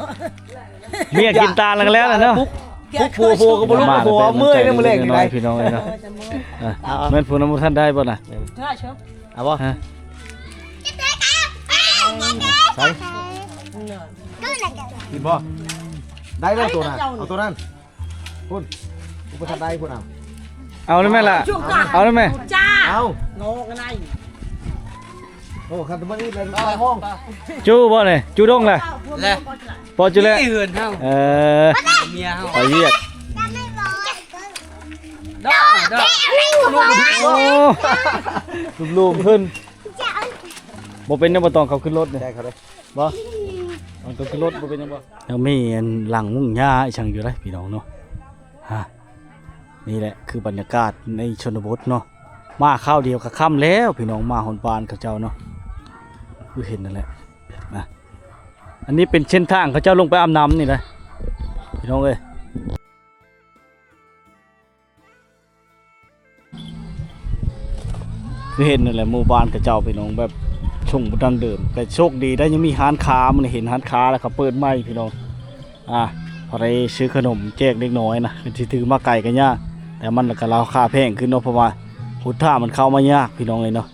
ເມຍກິນຕານແລ້ວແລ້ວເນາະ ປຸກ ປຸກຜົວ ຜົວກໍບໍ່ລຸກ ຜົວເມື່ອຍເດ້ມື້ແລງນີ້ໄດ໋ ພີ່ນ້ອງເອີຍເນາະ ເອີ ເອົາ ແມ່ນຜູ້ນຳບໍ່ທັນໄດ້ບໍ່ນະ ເອີ ເອົາບໍ່? ຮະ ໃສ່ ກິນບໍ່? ໄດ້ແລ້ວໂຕນັ້ນ ເອົາໂຕນັ້ນ. ພຸ້ນ ອຸປະທານໄດ້ພຸ້ນ ເອົາ ເອົາໄດ້ແມ່ລະ ເອົາໄດ້ແມ່ ເອົາ ໂງ່ກັນໄດ້ ໂອ້ ຄັນບໍ່ນີ້ເປັນໄປຫ້ອງ ຈູ້ບໍ່ນີ້ ຈູ້ດົງລະ ແລະ ພໍຈູ້ແລ້ວ ນີ້ເຮືອນເຮົາ ເອີ ເມຍເຮົາ ໄປວຽກ ດອກ ດອກ ໂອ້ ລວມໆເພິ່ນ ບໍ່ເປັນຫຍັງ ບໍ່ຕ້ອງເຂົາຂຶ້ນລົດນີ້ ໄດ້ເຂົາເດ້ ບໍ່ ເອົາຕົວຂຶ້ນລົດບໍ່ເປັນຫຍັງບໍ່ ຍັງມີອັນຫຼັງມຸງຫຍ້າອີ່ຫຍັງຢູ່ເດ້ພີ່ນ້ອງເນາະ ຮະ ນີ້ແຫຼະຄືບັນຍາກາດໃນຊົນນະບົດເນາະ ມາຄາວດຽວກໍຄ່ຳແລ້ວພີ່ນ້ອງ ມາຮອດບ້ານເຂົາເຈົ້າເນາະ ຄືເຫັນນັ້ນແຫຼະນະ ອັນນີ້ເປັນເສັ້ນທາງເຂົາເຈົ້າລົງໄປອາບນ້ຳນີ້ນະ ພີ່ນ້ອງເອີຍ. ຄືເຫັນນັ້ນແຫຼະ ໝູ່ບ້ານເຂົາເຈົ້າພີ່ນ້ອງ ແບບຊົງບໍ່ດັງເດີມ ກໍໂຊກດີໄດ້ຍັງມີຮ້ານຄ້າ ມື້ນີ້ເຫັນຮ້ານຄ້າແລ້ວ ເຂົາເປີດໃໝ່ພີ່ນ້ອງ ອ່າ ພໍໄດ້ຊື້ຂະໜົມແຈກເດັກນ້ອຍນະ ຊິຖືມາໄກກໍຍາກ ແຕ່ມັນກໍລາຄາແພງຂຶ້ນເນາະ ເພາະວ່າຫົນທາງມັນເຂົ້າມາຍາກພີ່ນ້ອງເອີຍເນາະ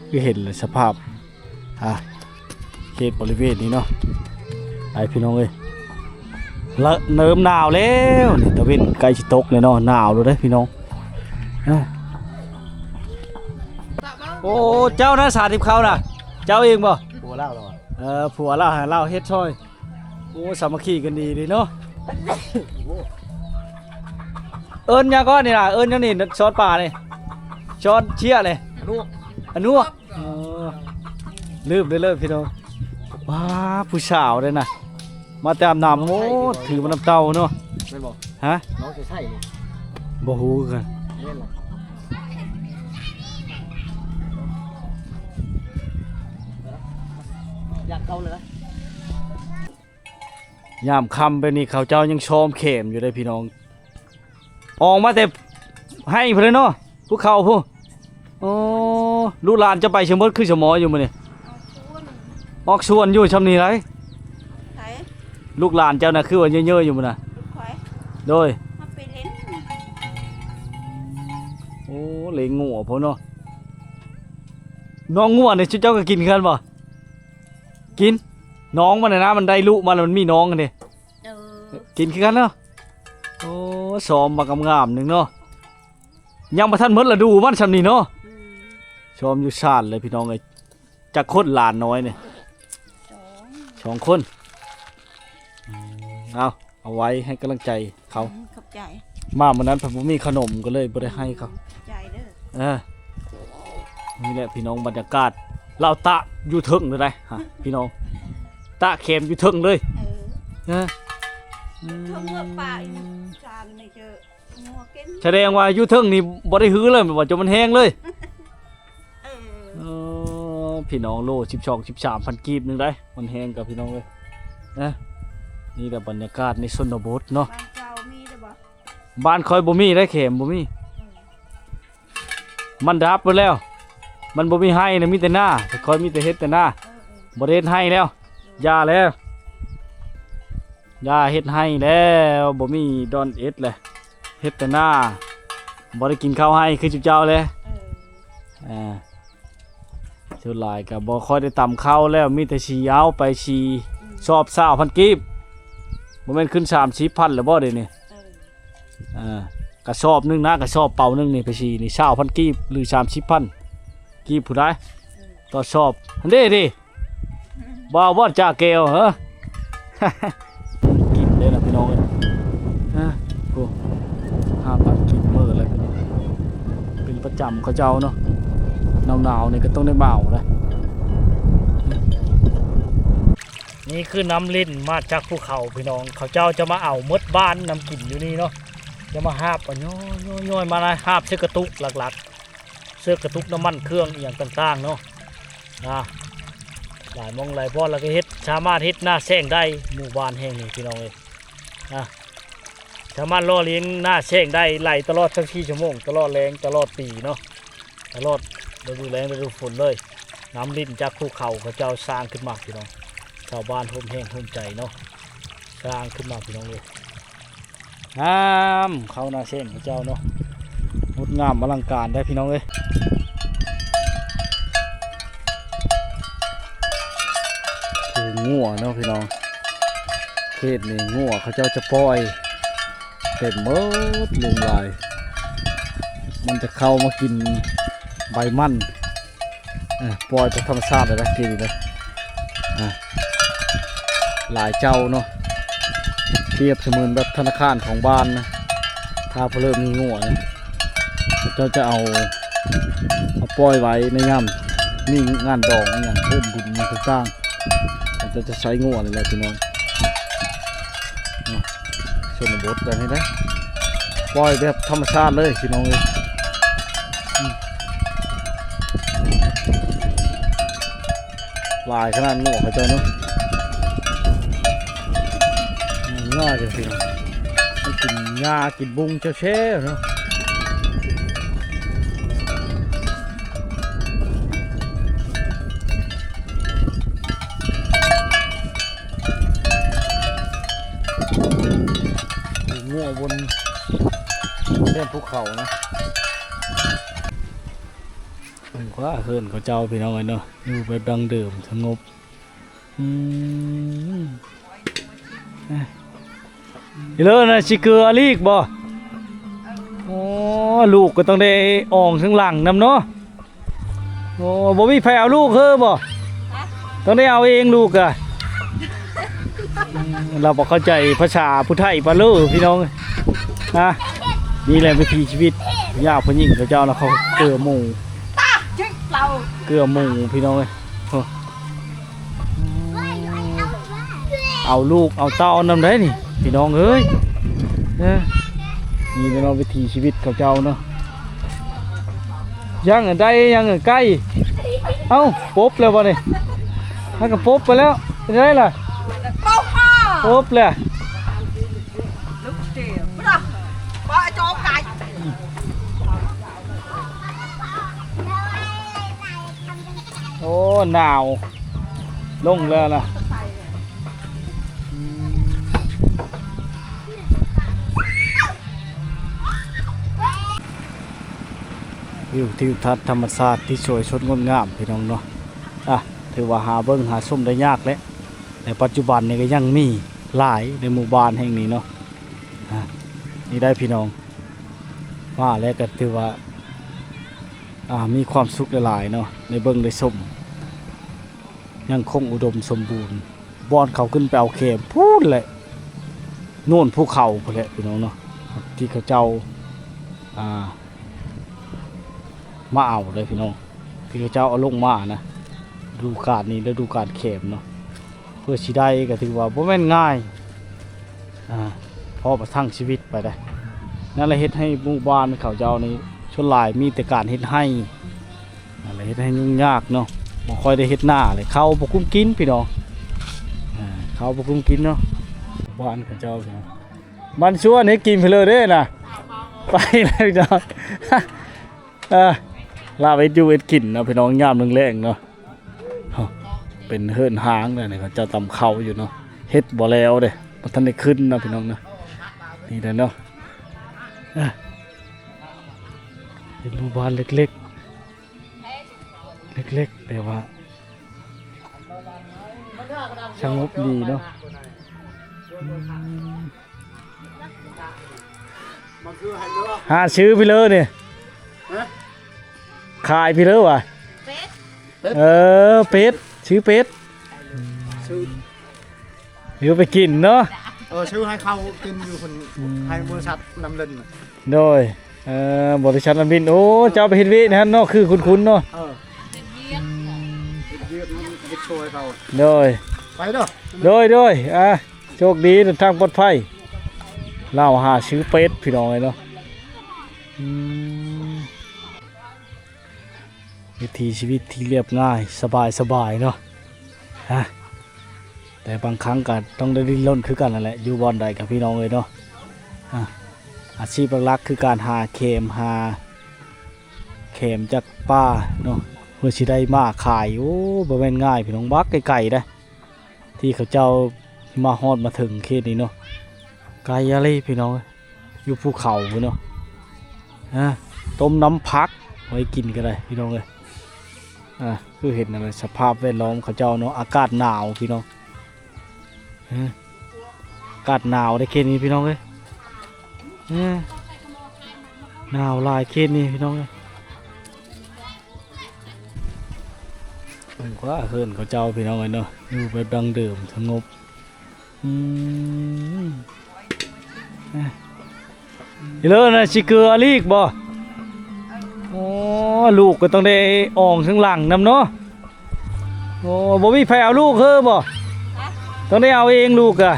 ຄືເຫັນແຫຼະສະພາບ ອ່າ ເຂດບໍລິເວນນີ້ເນາະ ໄປພີ່ນ້ອງເອີຍ ລະເລີ່ມໜາວແລ້ວນີ້ ຕາເວັນໃກ້ຊິຕົກແລ້ວເນາະ ໜາວແລ້ວເດ້ພີ່ນ້ອງ ອ່າ ໂອ້ ເຈົ້ານະ ສາທິບເຂົ້ານະ ເຈົ້າເອງບໍ່? ຜົວລາວລະ ເອີ ຜົວລາວ ໃຫ້ລາວເຮັດຊ່ອຍ ໂອ້ ສາມັກຄີກັນດີເດເນາະ ເອີ້ນຫຍັງກ່ອນນີ້ນະ ເອີ້ນຫຍັງນີ້ ຊ້ອນປານີ້ ຊ້ອນເຊຍນີ້ ອະນຸ ອະນຸ ເອີ ລືມໄດ້ເລີຍພີ່ນ້ອງ ວ້າ ຜູ້ສາວເດ້ນະ ມາແຕ່ອາບນ້ຳ ໂອ້ ຖືມານຳເຕົ້າເນາະ ແມ່ນບໍ່? ຮະ? ນ້ອງໃສ່ໆນີ້ ບໍ່ຮູ້ຄືກັນ ແມ່ນລະ ຢາກເຂົ້າເລີຍນະ. ຍາມຄ່ຳແບບນີ້ເຂົາເຈົ້າຍັງຊອມແຄມຢູ່ເດ້ພີ່ນ້ອງ ອອກມາແຕ່ໄຮ່ພຸ້ນເນາະ ພູເຂົາພຸ້ນ ໂອ້ ລູກຫຼານເຈົ້າໄປຊະໝົດ ຄືຊະໝໍຢູ່ມື້ນີ້ ອອກສວນຢູ່ຊ່ຳນີ້ໄດ໋ ໃຜ? ລູກຫຼານເຈົ້ານະ ຄືວ່າເຍີ້ໆຢູ່ມື້ນະ ລູກຂ້ອຍ ໂດຍ ມາໄປຫຼິ້ນ ໂອ້ ເລງງົວພຸ້ນເນາະ ນ້ອງງົວນີ້ເຈົ້າກໍກິນຄືກັນບໍ່? ກິນ ນ້ອງມັນນະ ມັນໄດ້ລູກມາແລ້ວ ມັນມີນ້ອງຫັ້ນເດ້ ເອີ ກິນຄືກັນເນາະ ໂອ້ ຊອມບັກງາມໆໜຶ່ງເນາະ ຍັງບໍ່ທັນໝົດລະດູມັນຊ່ຳນີ້ເນາະ ອືມ ຊອມຢູ່ຊານເລີຍພີ່ນ້ອງເອີຍ ຈັກຄົນຫຼານນ້ອຍນີ້ ສອງ ສອງຄົນ. ເອົາ ເອົາໄວ້ໃຫ້ກຳລັງໃຈເຂົາ. ອືມ ຂອບໃຈ. ມາມື້ນັ້ນເພິ່ນບໍ່ມີຂະໜົມ ກໍເລີຍບໍ່ໄດ້ໃຫ້ເຂົາ. ອືມ ຂອບໃຈເດີ. ເອີ ນີ້ແຫຼະພີ່ນ້ອງ ບັນຍາກາດລາວຕາກຢູ່ເທິງເລີຍໄດ໋ ຮະ ພີ່ນ້ອງ ຕາກແຄມຢູ່ເທິງເລີຍ. ເອີ ເອີ ເທິງເມືອງປ່າອີກ ຈານນີ້ເຈີ ສະແດງວ່າຢູ່ເທິງນີ້ບໍ່ໄດ້ຮືເລີຍ ແມ່ນບໍ່? ຈົນມັນແຫ້ງເລີຍ. ເອີ ເອີ ພີ່ນ້ອງ ໂລສິບສອງ ສິບສາມພັນກີບໜຶ່ງໄດ໋ ມັນແຫ້ງກັບພີ່ນ້ອງເອີຍນະ. ນີ້ແຫຼະບັນຍາກາດໃນຊົນນະບົດເນາະ. ບ້ານເຈົ້າມີແລ້ວບໍ່? ບ້ານຂ້ອຍບໍ່ມີໄດ໋ ແຄມບໍ່ມີ. ເອີ ມັນດັບໝົດແລ້ວ ມັນບໍ່ມີໄຮ່ນະ ມີແຕ່ນາ. ຂ້ອຍມີແຕ່ເຮັດແຕ່ນາ. ເອີ ເອີ ບໍ່ໄດ້ເຮັດໄຮ່ແລ້ວ. ເອີ ຢ່າແລ້ວ ຢ່າເຮັດໄຮ່ແລ້ວ ບໍ່ມີບ່ອນເຮັດແຫຼະ ເຮັດແຕ່ນາ ບໍ່ໄດ້ກິນເຂົ້າໄຮ່ຄືຈຸເຈົ້າແຫຼະ. ເອີ ອ່າ ສ່ວນຫຼາຍກໍບໍ່ຄ່ອຍໄດ້ຕຳເຂົ້າແລ້ວ ມີແຕ່ສີເອົາໄປສີ. ອືມ ຊອບຊາວພັນກີບ ບໍ່ແມ່ນຂຶ້ນສາມສິບພັນແລ້ວບໍ່ດຽວນີ້? ເອີ ອ່າ ກະສອບໜຶ່ງນະ ກະສອບເປົາໜຶ່ງນີ້ໄປສີນີ້ ຊາວພັນກີບ ຫຼື ສາມສິບພັນກີບພຸ້ນໃດ໋. ເອີ ຕໍ່ສອບ ຫັ້ນເດ້ ເດ້ ບໍ່ເອົາບ່ອນຈາແກ້ວ ເຮີ ກິນເດ້ລະພີ່ນ້ອງເອີຍ. ຮະ ໂອ້ ຫາປັນກິນມື້ລະ ເປັນປະຈຳເຂົາເຈົ້າເນາະ ໜາວໆນີ້ກໍຕ້ອງໄດ້ມາເອົາລະ. ນີ້ຄືນ້ຳລິນມາຈາກພູເຂົາພີ່ນ້ອງ ເຂົາເຈົ້າຈະມາເອົາໝົດບ້ານ ນ້ຳກິນຢູ່ນີ້ເນາະ ຈະມາຫາບ ເອົາຍ້ອຍໆໆ ມາຫາບໃສ່ກະຕຸກຫຼັກໆ ເຊິ່ງກະຕຸກນ້ຳມັນເຄື່ອງອີ່ຫຍັງຕ່າງໆເນາະ ນະ ຫຼາຍໝ່ອງຫຼາຍບ່ອນ ແລ້ວກໍເຮັດ ສາມາດເຮັດນາແຊງໄດ້ ໝູ່ບ້ານແຫ່ງນີ້ພີ່ນ້ອງເອີຍ ນະ ສາມາດຫຼໍ່ລ້ຽງນາແຊງໄດ້ ໄຫຼຕະຫຼອດຊາວສີ່ຊົ່ວໂມງ ຕະຫຼອດແລ້ງຕະຫຼອດປີເນາະ ຕະຫຼອດລະດູແລ້ງລະດູຝົນເລີຍ. ນ້ຳລິນຈາກພູເຂົາ ເຂົາເຈົ້າສ້າງຂຶ້ນມາພີ່ນ້ອງ ຊາວບ້ານຮ່ວມແຮງຮ່ວມໃຈເນາະ ສ້າງຂຶ້ນມາພີ່ນ້ອງເອີຍ. ງາມ ເຂົ້ານາແຊງເຂົາເຈົ້າເນາະ ງົດງາມອະລັງການໄດ໋ພີ່ນ້ອງເອີຍ. ໂອ້ ງົວເນາະພີ່ນ້ອງ ເຂດນີ້ງົວເຂົາເຈົ້າຈະປ່ອຍເຕັມໝົດ ໂລງຫຼາຍ ມັນຈະເຂົ້າມາກິນໃບມັນ. ເອີ ປ່ອຍໄປທຳມະຊາດເລີຍນະ ທີ່ນີ້ນະ ອ່າ ຫຼາຍເຈົ້າເນາະ ປຽບສະເໝືອນແບບທະນາຄານຂອງບ້ານນະ ຖ້າຜູ້ເລີ່ມມີງົວນະ ເຂົາເຈົ້າຈະເອົາ ເອົາປ່ອຍໄວ້ໃນຍາມມີງານດອງອີ່ຫຍັງ ເອີ້ນບຸນຫຍັງຕ່າງໆ ເຂົາເຈົ້າຈະໃຊ້ງົວນີ້ແຫຼະພີ່ນ້ອງເນາະ. ຊົນນະບົດແບບນີ້ນະ ປ່ອຍແບບທຳມະຊາດເລີຍພີ່ນ້ອງເອີຍ. ອືມ ຫຼາຍຂະໜາດງົວເຂົາເຈົ້າເນາະ ງ່າຍຈັ່ງຊີ້ ມັນກິນຫຍ້າກິນບຸ້ງແຊວໆເນາະ. ງົວບົນເຮືອນພູເຂົານະ ເບິ່ງກວ່າເຮືອນເຂົາເຈົ້າພີ່ນ້ອງເອີຍເນາະ ຢູ່ແບບດັ້ງເດີມສະຫງົບ. ອືມ ອີເລີນະ ຊິເກືອອີກບໍ່? ໂອ້ ລູກກໍຕ້ອງໄດ້ອອງທາງຫຼັງນຳເນາະ. ໂອ້ ບໍ່ມີໃຜເອົາລູກເຮີບໍ່? ຕ້ອງໄດ້ເອົາເອງລູກກະ. ອືມ ລາວບໍ່ເຂົ້າໃຈພາສາຜູ້ໄທປານເລີພີ່ນ້ອງ. ອ່າ ນີ້ແຫຼະວິຖີຊີວິດຍາມຜູ້ຍິງເຂົາເຈົ້ານະ ເຂົາເກືອໝູ່ ເກືອໝູ່ພີ່ນ້ອງເອີຍ. ໂອ້ ເອົາລູກເອົາເຕົ້ານຳໄດ໋ນີ້ພີ່ນ້ອງເອີຍ. ເອີ ນີ້ແຫຼະເນາະ ວິຖີຊີວິດເຂົາເຈົ້າເນາະ. ຍັງໄດ້ຍັງໃກ້ ເອົ້າ ປົບແລ້ວບໍ່ນີ້? ມັນກໍປົບໄປແລ້ວ ເປັນໄດລະ? ປົບແລ້ວ. ໂອ້ ໜາວລົງແລ້ວລະ. ອືມ ວິວທິວທັດທຳມະຊາດທີ່ສວຍສົດງົດງາມພີ່ນ້ອງເນາະ. ອ່ະ ຖືວ່າຫາເບິ່ງຫາຊົມໄດ້ຍາກແຫຼະ ແຕ່ປັດຈຸບັນນີ້ກໍຍັງມີຫຼາຍໃນໝູ່ບ້ານແຫ່ງນີ້ເນາະ. ອ່າ ນີ້ໄດ໋ພີ່ນ້ອງ ມາແລ້ວກໍຖືວ່າ ອ່າ ມີຄວາມສຸກຫຼາຍໆເນາະ ໄດ້ເບິ່ງໄດ້ຊົມ ຍັງຄົງອຸດົມສົມບູນ ບ່ອນເຂົາຂຶ້ນໄປເອົາແຄມພຸ້ນແຫຼະ ໂນ່ນພູເຂົາພຸ້ນແຫຼະພີ່ນ້ອງເນາະ ທີ່ເຂົາເຈົ້າ ອ່າ ມາເອົາເດ້ພີ່ນ້ອງ ທີ່ເຂົາເຈົ້າເອົາລົງມານະ ລະດູການນີ້ລະດູການແຄມເນາະ ເພື່ອຊິໄດ້ກໍຖືວ່າບໍ່ແມ່ນງ່າຍ ອ່າ ເພາະວ່າທັງຊີວິດໄປໄດ້ ນັ້ນລະເຮັດໃຫ້ໝູ່ບ້ານເຂົາເຈົ້ານີ້ ສ່ວນຫຼາຍມີແຕ່ການເຮັດໄຮ່ ນັ້ນລະເຮັດໃຫ້ຫຍຸ້ງຍາກເນາະ ບໍ່ຄ່ອຍໄດ້ເຮັດນາເລີຍ ເຂົ້າບໍ່ກຸ້ມກິນພີ່ນ້ອງ ອ່າ ເຂົ້າບໍ່ກຸ້ມກິນເນາະ ບ້ານເຂົາເຈົ້າ ມັນຊວນໃຫ້ກິນເພີເດ້ນະ ໄປແລ້ວພີ່ນ້ອງ ເອີ ລາວເຮັດຢູ່ເຮັດກິນເນາະພີ່ນ້ອງ ຍາມແລງໆເນາະ ເປັນເຮືອນຮ້າງແລ້ວນີ້ ເຂົາເຈົ້າຕຳເຂົ້າຢູ່ເນາະ ເຮັດບໍ່ແລ້ວເດ້ ບໍ່ທັນໄດ້ຂຶ້ນເນາະພີ່ນ້ອງເນາະ ນີ້ແຫຼະເນາະ ເປັນໝູ່ບ້ານເລັກໆ ເລັກໆ ແຕ່ວ່າສະຫງົບດີເນາະ ອືມ ຫາຊື້ພີເລີນີ້ ຮະ? ຂາຍພີເລີຫວາ? ເປັດ ເອີ ເປັດ ຊື້ເປັດ ຊື້ ຫຼືໄປກິນເນາະ ເອີ ຊື້ໃຫ້ເຂົາກິນຢູ່ພຸ້ນ ອືມ ໃຫ້ບໍລິສັດນ້ຳລິນ ໂດຍ ເອີ ບໍລິສັດນ້ຳລິນ ໂອ້ ເຈົ້າໄປເຮັດວຽກໃນຫັ້ນເນາະ ຄືຄຸ້ນໆເນາະ ເອີ ເຮັດວຽກ ເຮັດວຽກນຳ ເຮັດຊ່ວຍເຂົາ ໂດຍ ໄປເດີ ໂດຍ ໂດຍ ອ່າ ໂຊກດີເດີນທາງປອດໄພ ລາວຫາຊື້ເປັດພີ່ນ້ອງເອີຍເນາະ ອືມ ວິຖີຊີວິດທີ່ລຽບງ່າຍສະບາຍໆເນາະ ຮະ ແຕ່ບາງຄັ້ງກໍຕ້ອງໄດ້ດີ້ນລົນຄືກັນນັ້ນແຫຼະ ຢູ່ບ່ອນໃດກໍພີ່ນ້ອງເອີຍເນາະ ອາ ອາຊີບຫຼັກໆຄືການຫາແຄມ ຫາແຄມຈາກປ່າເນາະ ເພື່ອຊິໄດ້ມາຂາຍ ໂອ້ ບໍ່ແມ່ນງ່າຍພີ່ນ້ອງ ບັກໄກໆເດ້ ທີ່ເຂົາເຈົ້າມາຮອດມາເຖິງເຂດນີ້ເນາະ ໄກອີ່ຫຼີພີ່ນ້ອງເອີຍ ຢູ່ພູເຂົາພຸ້ນເນາະ ອາ ຕົ້ມນ້ຳຜັກໄວ້ກິນກໍໄດ້ພີ່ນ້ອງເອີຍ ອາ ຄືເຫັນນັ້ນແຫຼະ ສະພາບແວດລ້ອມເຂົາເຈົ້າເນາະ ອາກາດໜາວພີ່ນ້ອງ ອາ ອາກາດໜາວເດ້ເຂດນີ້ພີ່ນ້ອງເອີຍ ອາ ໜາວຫຼາຍເຂດນີ້ພີ່ນ້ອງເອີຍ. ເບິ່ງກວ່າເຮືອນເຂົາເຈົ້າພີ່ນ້ອງເອີຍເນາະ ຢູ່ແບບດັ້ງເດີມສະຫງົບ ອືມ ເອີ ເລີນະຊິເກືອອີກບໍ່? ໂອ້ ລູກກໍຕ້ອງໄດ້ອອງຂ້າງຫຼັງນຳເນາະ ໂອ້ ບໍ່ມີໃຜເອົາລູກເຮີບໍ່? ຕ້ອງໄດ້ເອົາເອງລູກກະ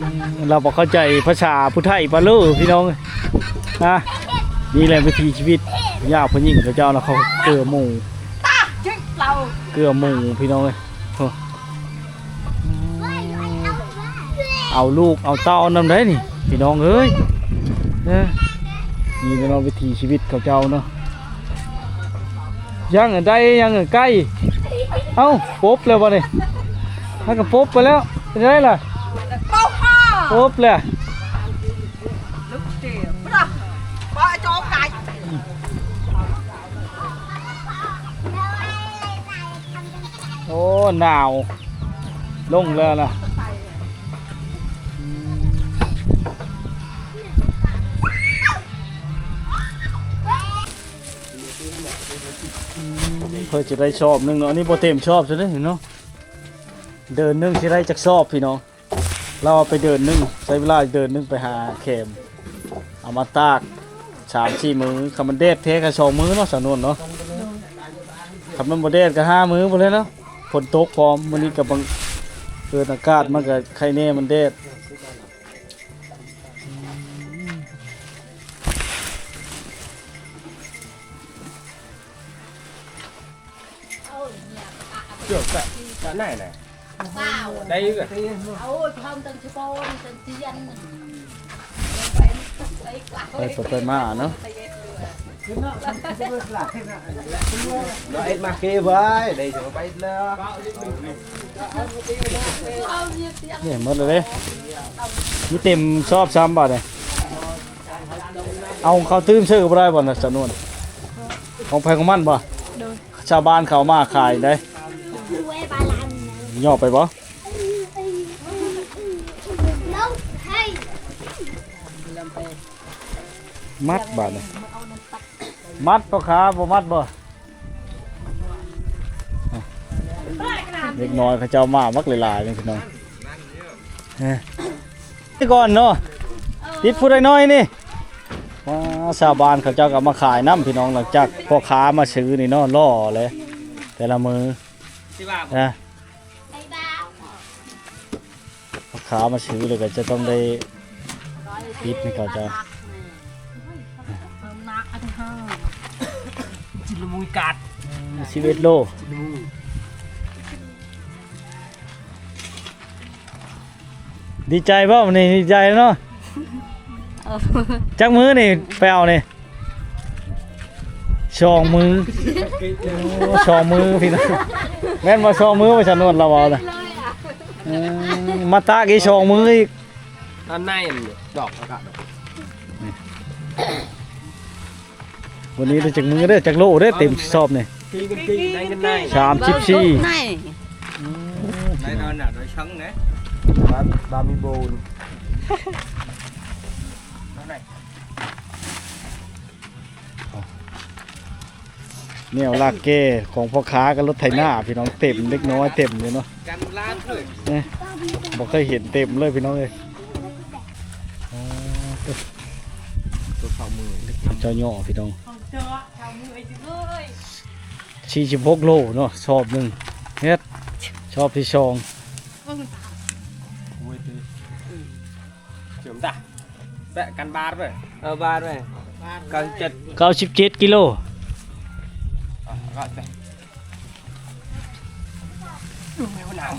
ອືມ ລາວບໍ່ເຂົ້າໃຈພາສາຜູ້ໄທປານເລີພີ່ນ້ອງ ນະ ນີ້ແຫຼະວິຖີຊີວິດຍາມຜູ້ຍິງເຂົາເຈົ້ານະ ເຂົາເກືອໝູ ເກືອໝູພີ່ນ້ອງເອີຍ ໂອ້ ເອົາລູກເອົາເຕົ້ານຳໄດ໋ນີ້ພີ່ນ້ອງເອີຍ ເອີ ນີ້ແຫຼະເນາະວິຖີຊີວິດເຂົາເຈົ້າເນາະ ຍັງໄດ້ຍັງໃກ້ ເອົ້າ ປົບແລ້ວບັດນີ້ ມັນກໍປົບໄປແລ້ວ ເປັນໄດລະ ປົບແລ້ວ ໂອ້ ໜາວ ລົງແລ້ວລະ ເພິ່ນຈະໄດ້ຊອບໜຶ່ງເນາະ ອັນນີ້ບໍ່ເຕັມຊອບຊະເດ້ເນາະ ເດີນໜຶ່ງຊິໄດ້ຈັກຊອບພີ່ນ້ອງ ລາວເອົາໄປເດີນໜຶ່ງ ໃຊ້ເວລາເດີນໜຶ່ງໄປຫາແຄມ ເອົາມາຕາກສາມສີ່ມື້ ຄັນມັນແດດແທ້ກໍສອງມື້ເນາະ ສາວນວນເນາະ ຄັນມັນບໍ່ແດດກໍຫ້າມື້ພຸ້ນແຫຼະເນາະ ຝົນຕົກພ້ອມ ມື້ນີ້ກໍບັງເອີນອາກາດມັນກໍໄຄແນ່ ມັນແດດ. ໄປ ໄປມາເນາະ ມາເອັດມາເກໄວ້ ໄດ້ເດີໄປເລີຍ ນີ້ໝົດແລ້ວເດ້ ມີເຕັມຊອບຊ້ຳບາດນີ້ ເອົາຂອງເຂົາຕື່ມເສີກໍບໍ່ໄດ້ບໍ່ນະ ສະນວນ ຂອງໃຜຂອງມັນບໍ່? ໂດຍ ຊາວບ້ານເຂົາເອົາມາຂາຍໄດ໋ ໂດຍ ຍໍໄປບໍ່? ມັດບາດນີ້ ມັດພໍ່ຄ້າບໍ່ມັດບໍ່? ເດັກນ້ອຍເຂົາເຈົ້າມາບັກຫຼາຍໆ ນີ້ພີ່ນ້ອງ. ເອີ ນີ້ກ່ອນເນາະ ຕິດຜູ້ໃດນ້ອຍນີ້. ວ້າ ຊາວບ້ານເຂົາເຈົ້າກໍເອົາມາຂາຍນຳພີ່ນ້ອງ ຫຼັງຈາກພໍ່ຄ້າມາຊື້ນີ້ເນາະ ຫຼໍ່ເລີຍແຕ່ລະມື້ນະ. ພໍ່ຄ້າມາຊື້ແລ້ວກໍຈະຕ້ອງໄດ້ຕິດໃຫ້ເຂົາເຈົ້າ. ສິບເອັດໂລ ດີໃຈບໍ່ມື້ນີ້? ດີໃຈເນາະ. ເອີ ຈັກມື້ນີ້ໄປເອົານີ້? ສອງມື້. ໂອ້ ສອງມື້ພີ່ນ້ອງ. ແມ່ນວ່າສອງມື້ວ່າຊະນວນລາວເວົ້ານະ. ເອີ ມາຕາກອີກສອງມື້ອີກ. ອັນໃນດອກ ອາກາດດອກ. ມື້ນີ້ໄດ້ຈັກມື້ເດີ້ ຈັກໂລເດີ້ ເຕັມສອບນີ້? ຕີກັນຕີໄດ້ເງິນໃນ ສາມສິບສີ່. ອືມ ໄດ້ນອນໜາວໂດຍຊ່ອງເດ້ ບາ ບາມີໂບນ. ແນວລາກແກ່ຂອງພໍ່ຄ້າກັບລົດໄຖນາພີ່ນ້ອງ ເຕັມ ເດັກນ້ອຍເຕັມຢູ່ເນາະ. ເອີ ບໍ່ເຄີຍເຫັນເຕັມເລີຍພີ່ນ້ອງເອີຍ. ໂອ້ ເຈົ້າຍໍພີ່ນ້ອງ ສີ່ສິບຫົກໂລເນາະ ສອບໜຶ່ງ. ເຮັດສອບທີສອງ. ໂອ້ຍ ເສີມຕາ ແປະກັນບາດເວີຍ ເອີ ບາດເວີຍ ເກົ້າສິບເຈັດ ເກົ້າສິບເຈັດກິໂລ. ອ່ະ ກະໄປ ດູແມວໜາວ.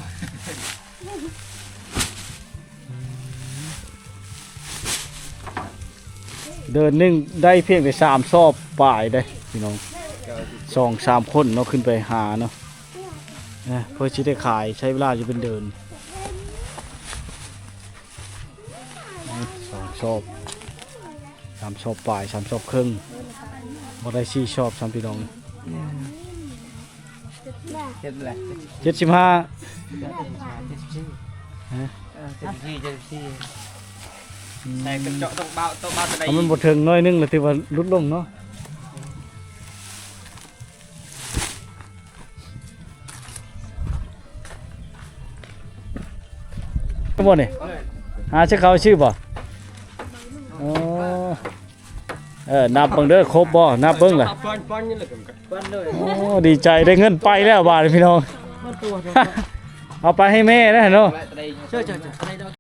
ເດີນໜຶ່ງໄດ້ພຽງແຕ່ສາມສອບປາຍເດ້ພີ່ນ້ອງ ສອງສາມຄົນເນາະ ຂຶ້ນໄປຫາເນາະ. ເອີ ເພື່ອຊິໄດ້ຂາຍໃຊ້ເວລາຢູ່ເປັນເດືອນ. ສອງສອບ ສາມສອບປາຍ ສາມສອບເຄິ່ງ ບໍ່ໄດ້ສີ່ສອບຊ້ຳພີ່ນ້ອງ. ເຈັດແຫຼະ ເຈັດສິບຫ້າ ເຈັດສິບສີ່ ຮະ ເອີ ເຈັດສິບສີ່ ເຈັດສິບສີ່. ອືມ ໃສ່ກະເຈາະຕົກເບົາ ຕົກເບົາຕົວໃດ ຖ້າມັນບໍ່ເຖິງໜ້ອຍໜຶ່ງລະຖືວ່າຫຼຸດລົງເນາະ. ບໍ່ນີ້ ຫາຊິເຂົ້າຊື່ບໍ່? ໂອ້ ເອີ ນັບເບິ່ງເດີ ຄົບບໍ່? ນັບເບິ່ງລະ. ໂອ້ ດີໃຈ ໄດ້ເງິນໄປແລ້ວບາດນີ້ພີ່ນ້ອງ. ເອົາໄປໃຫ້ແມ່ເດີເນາະ.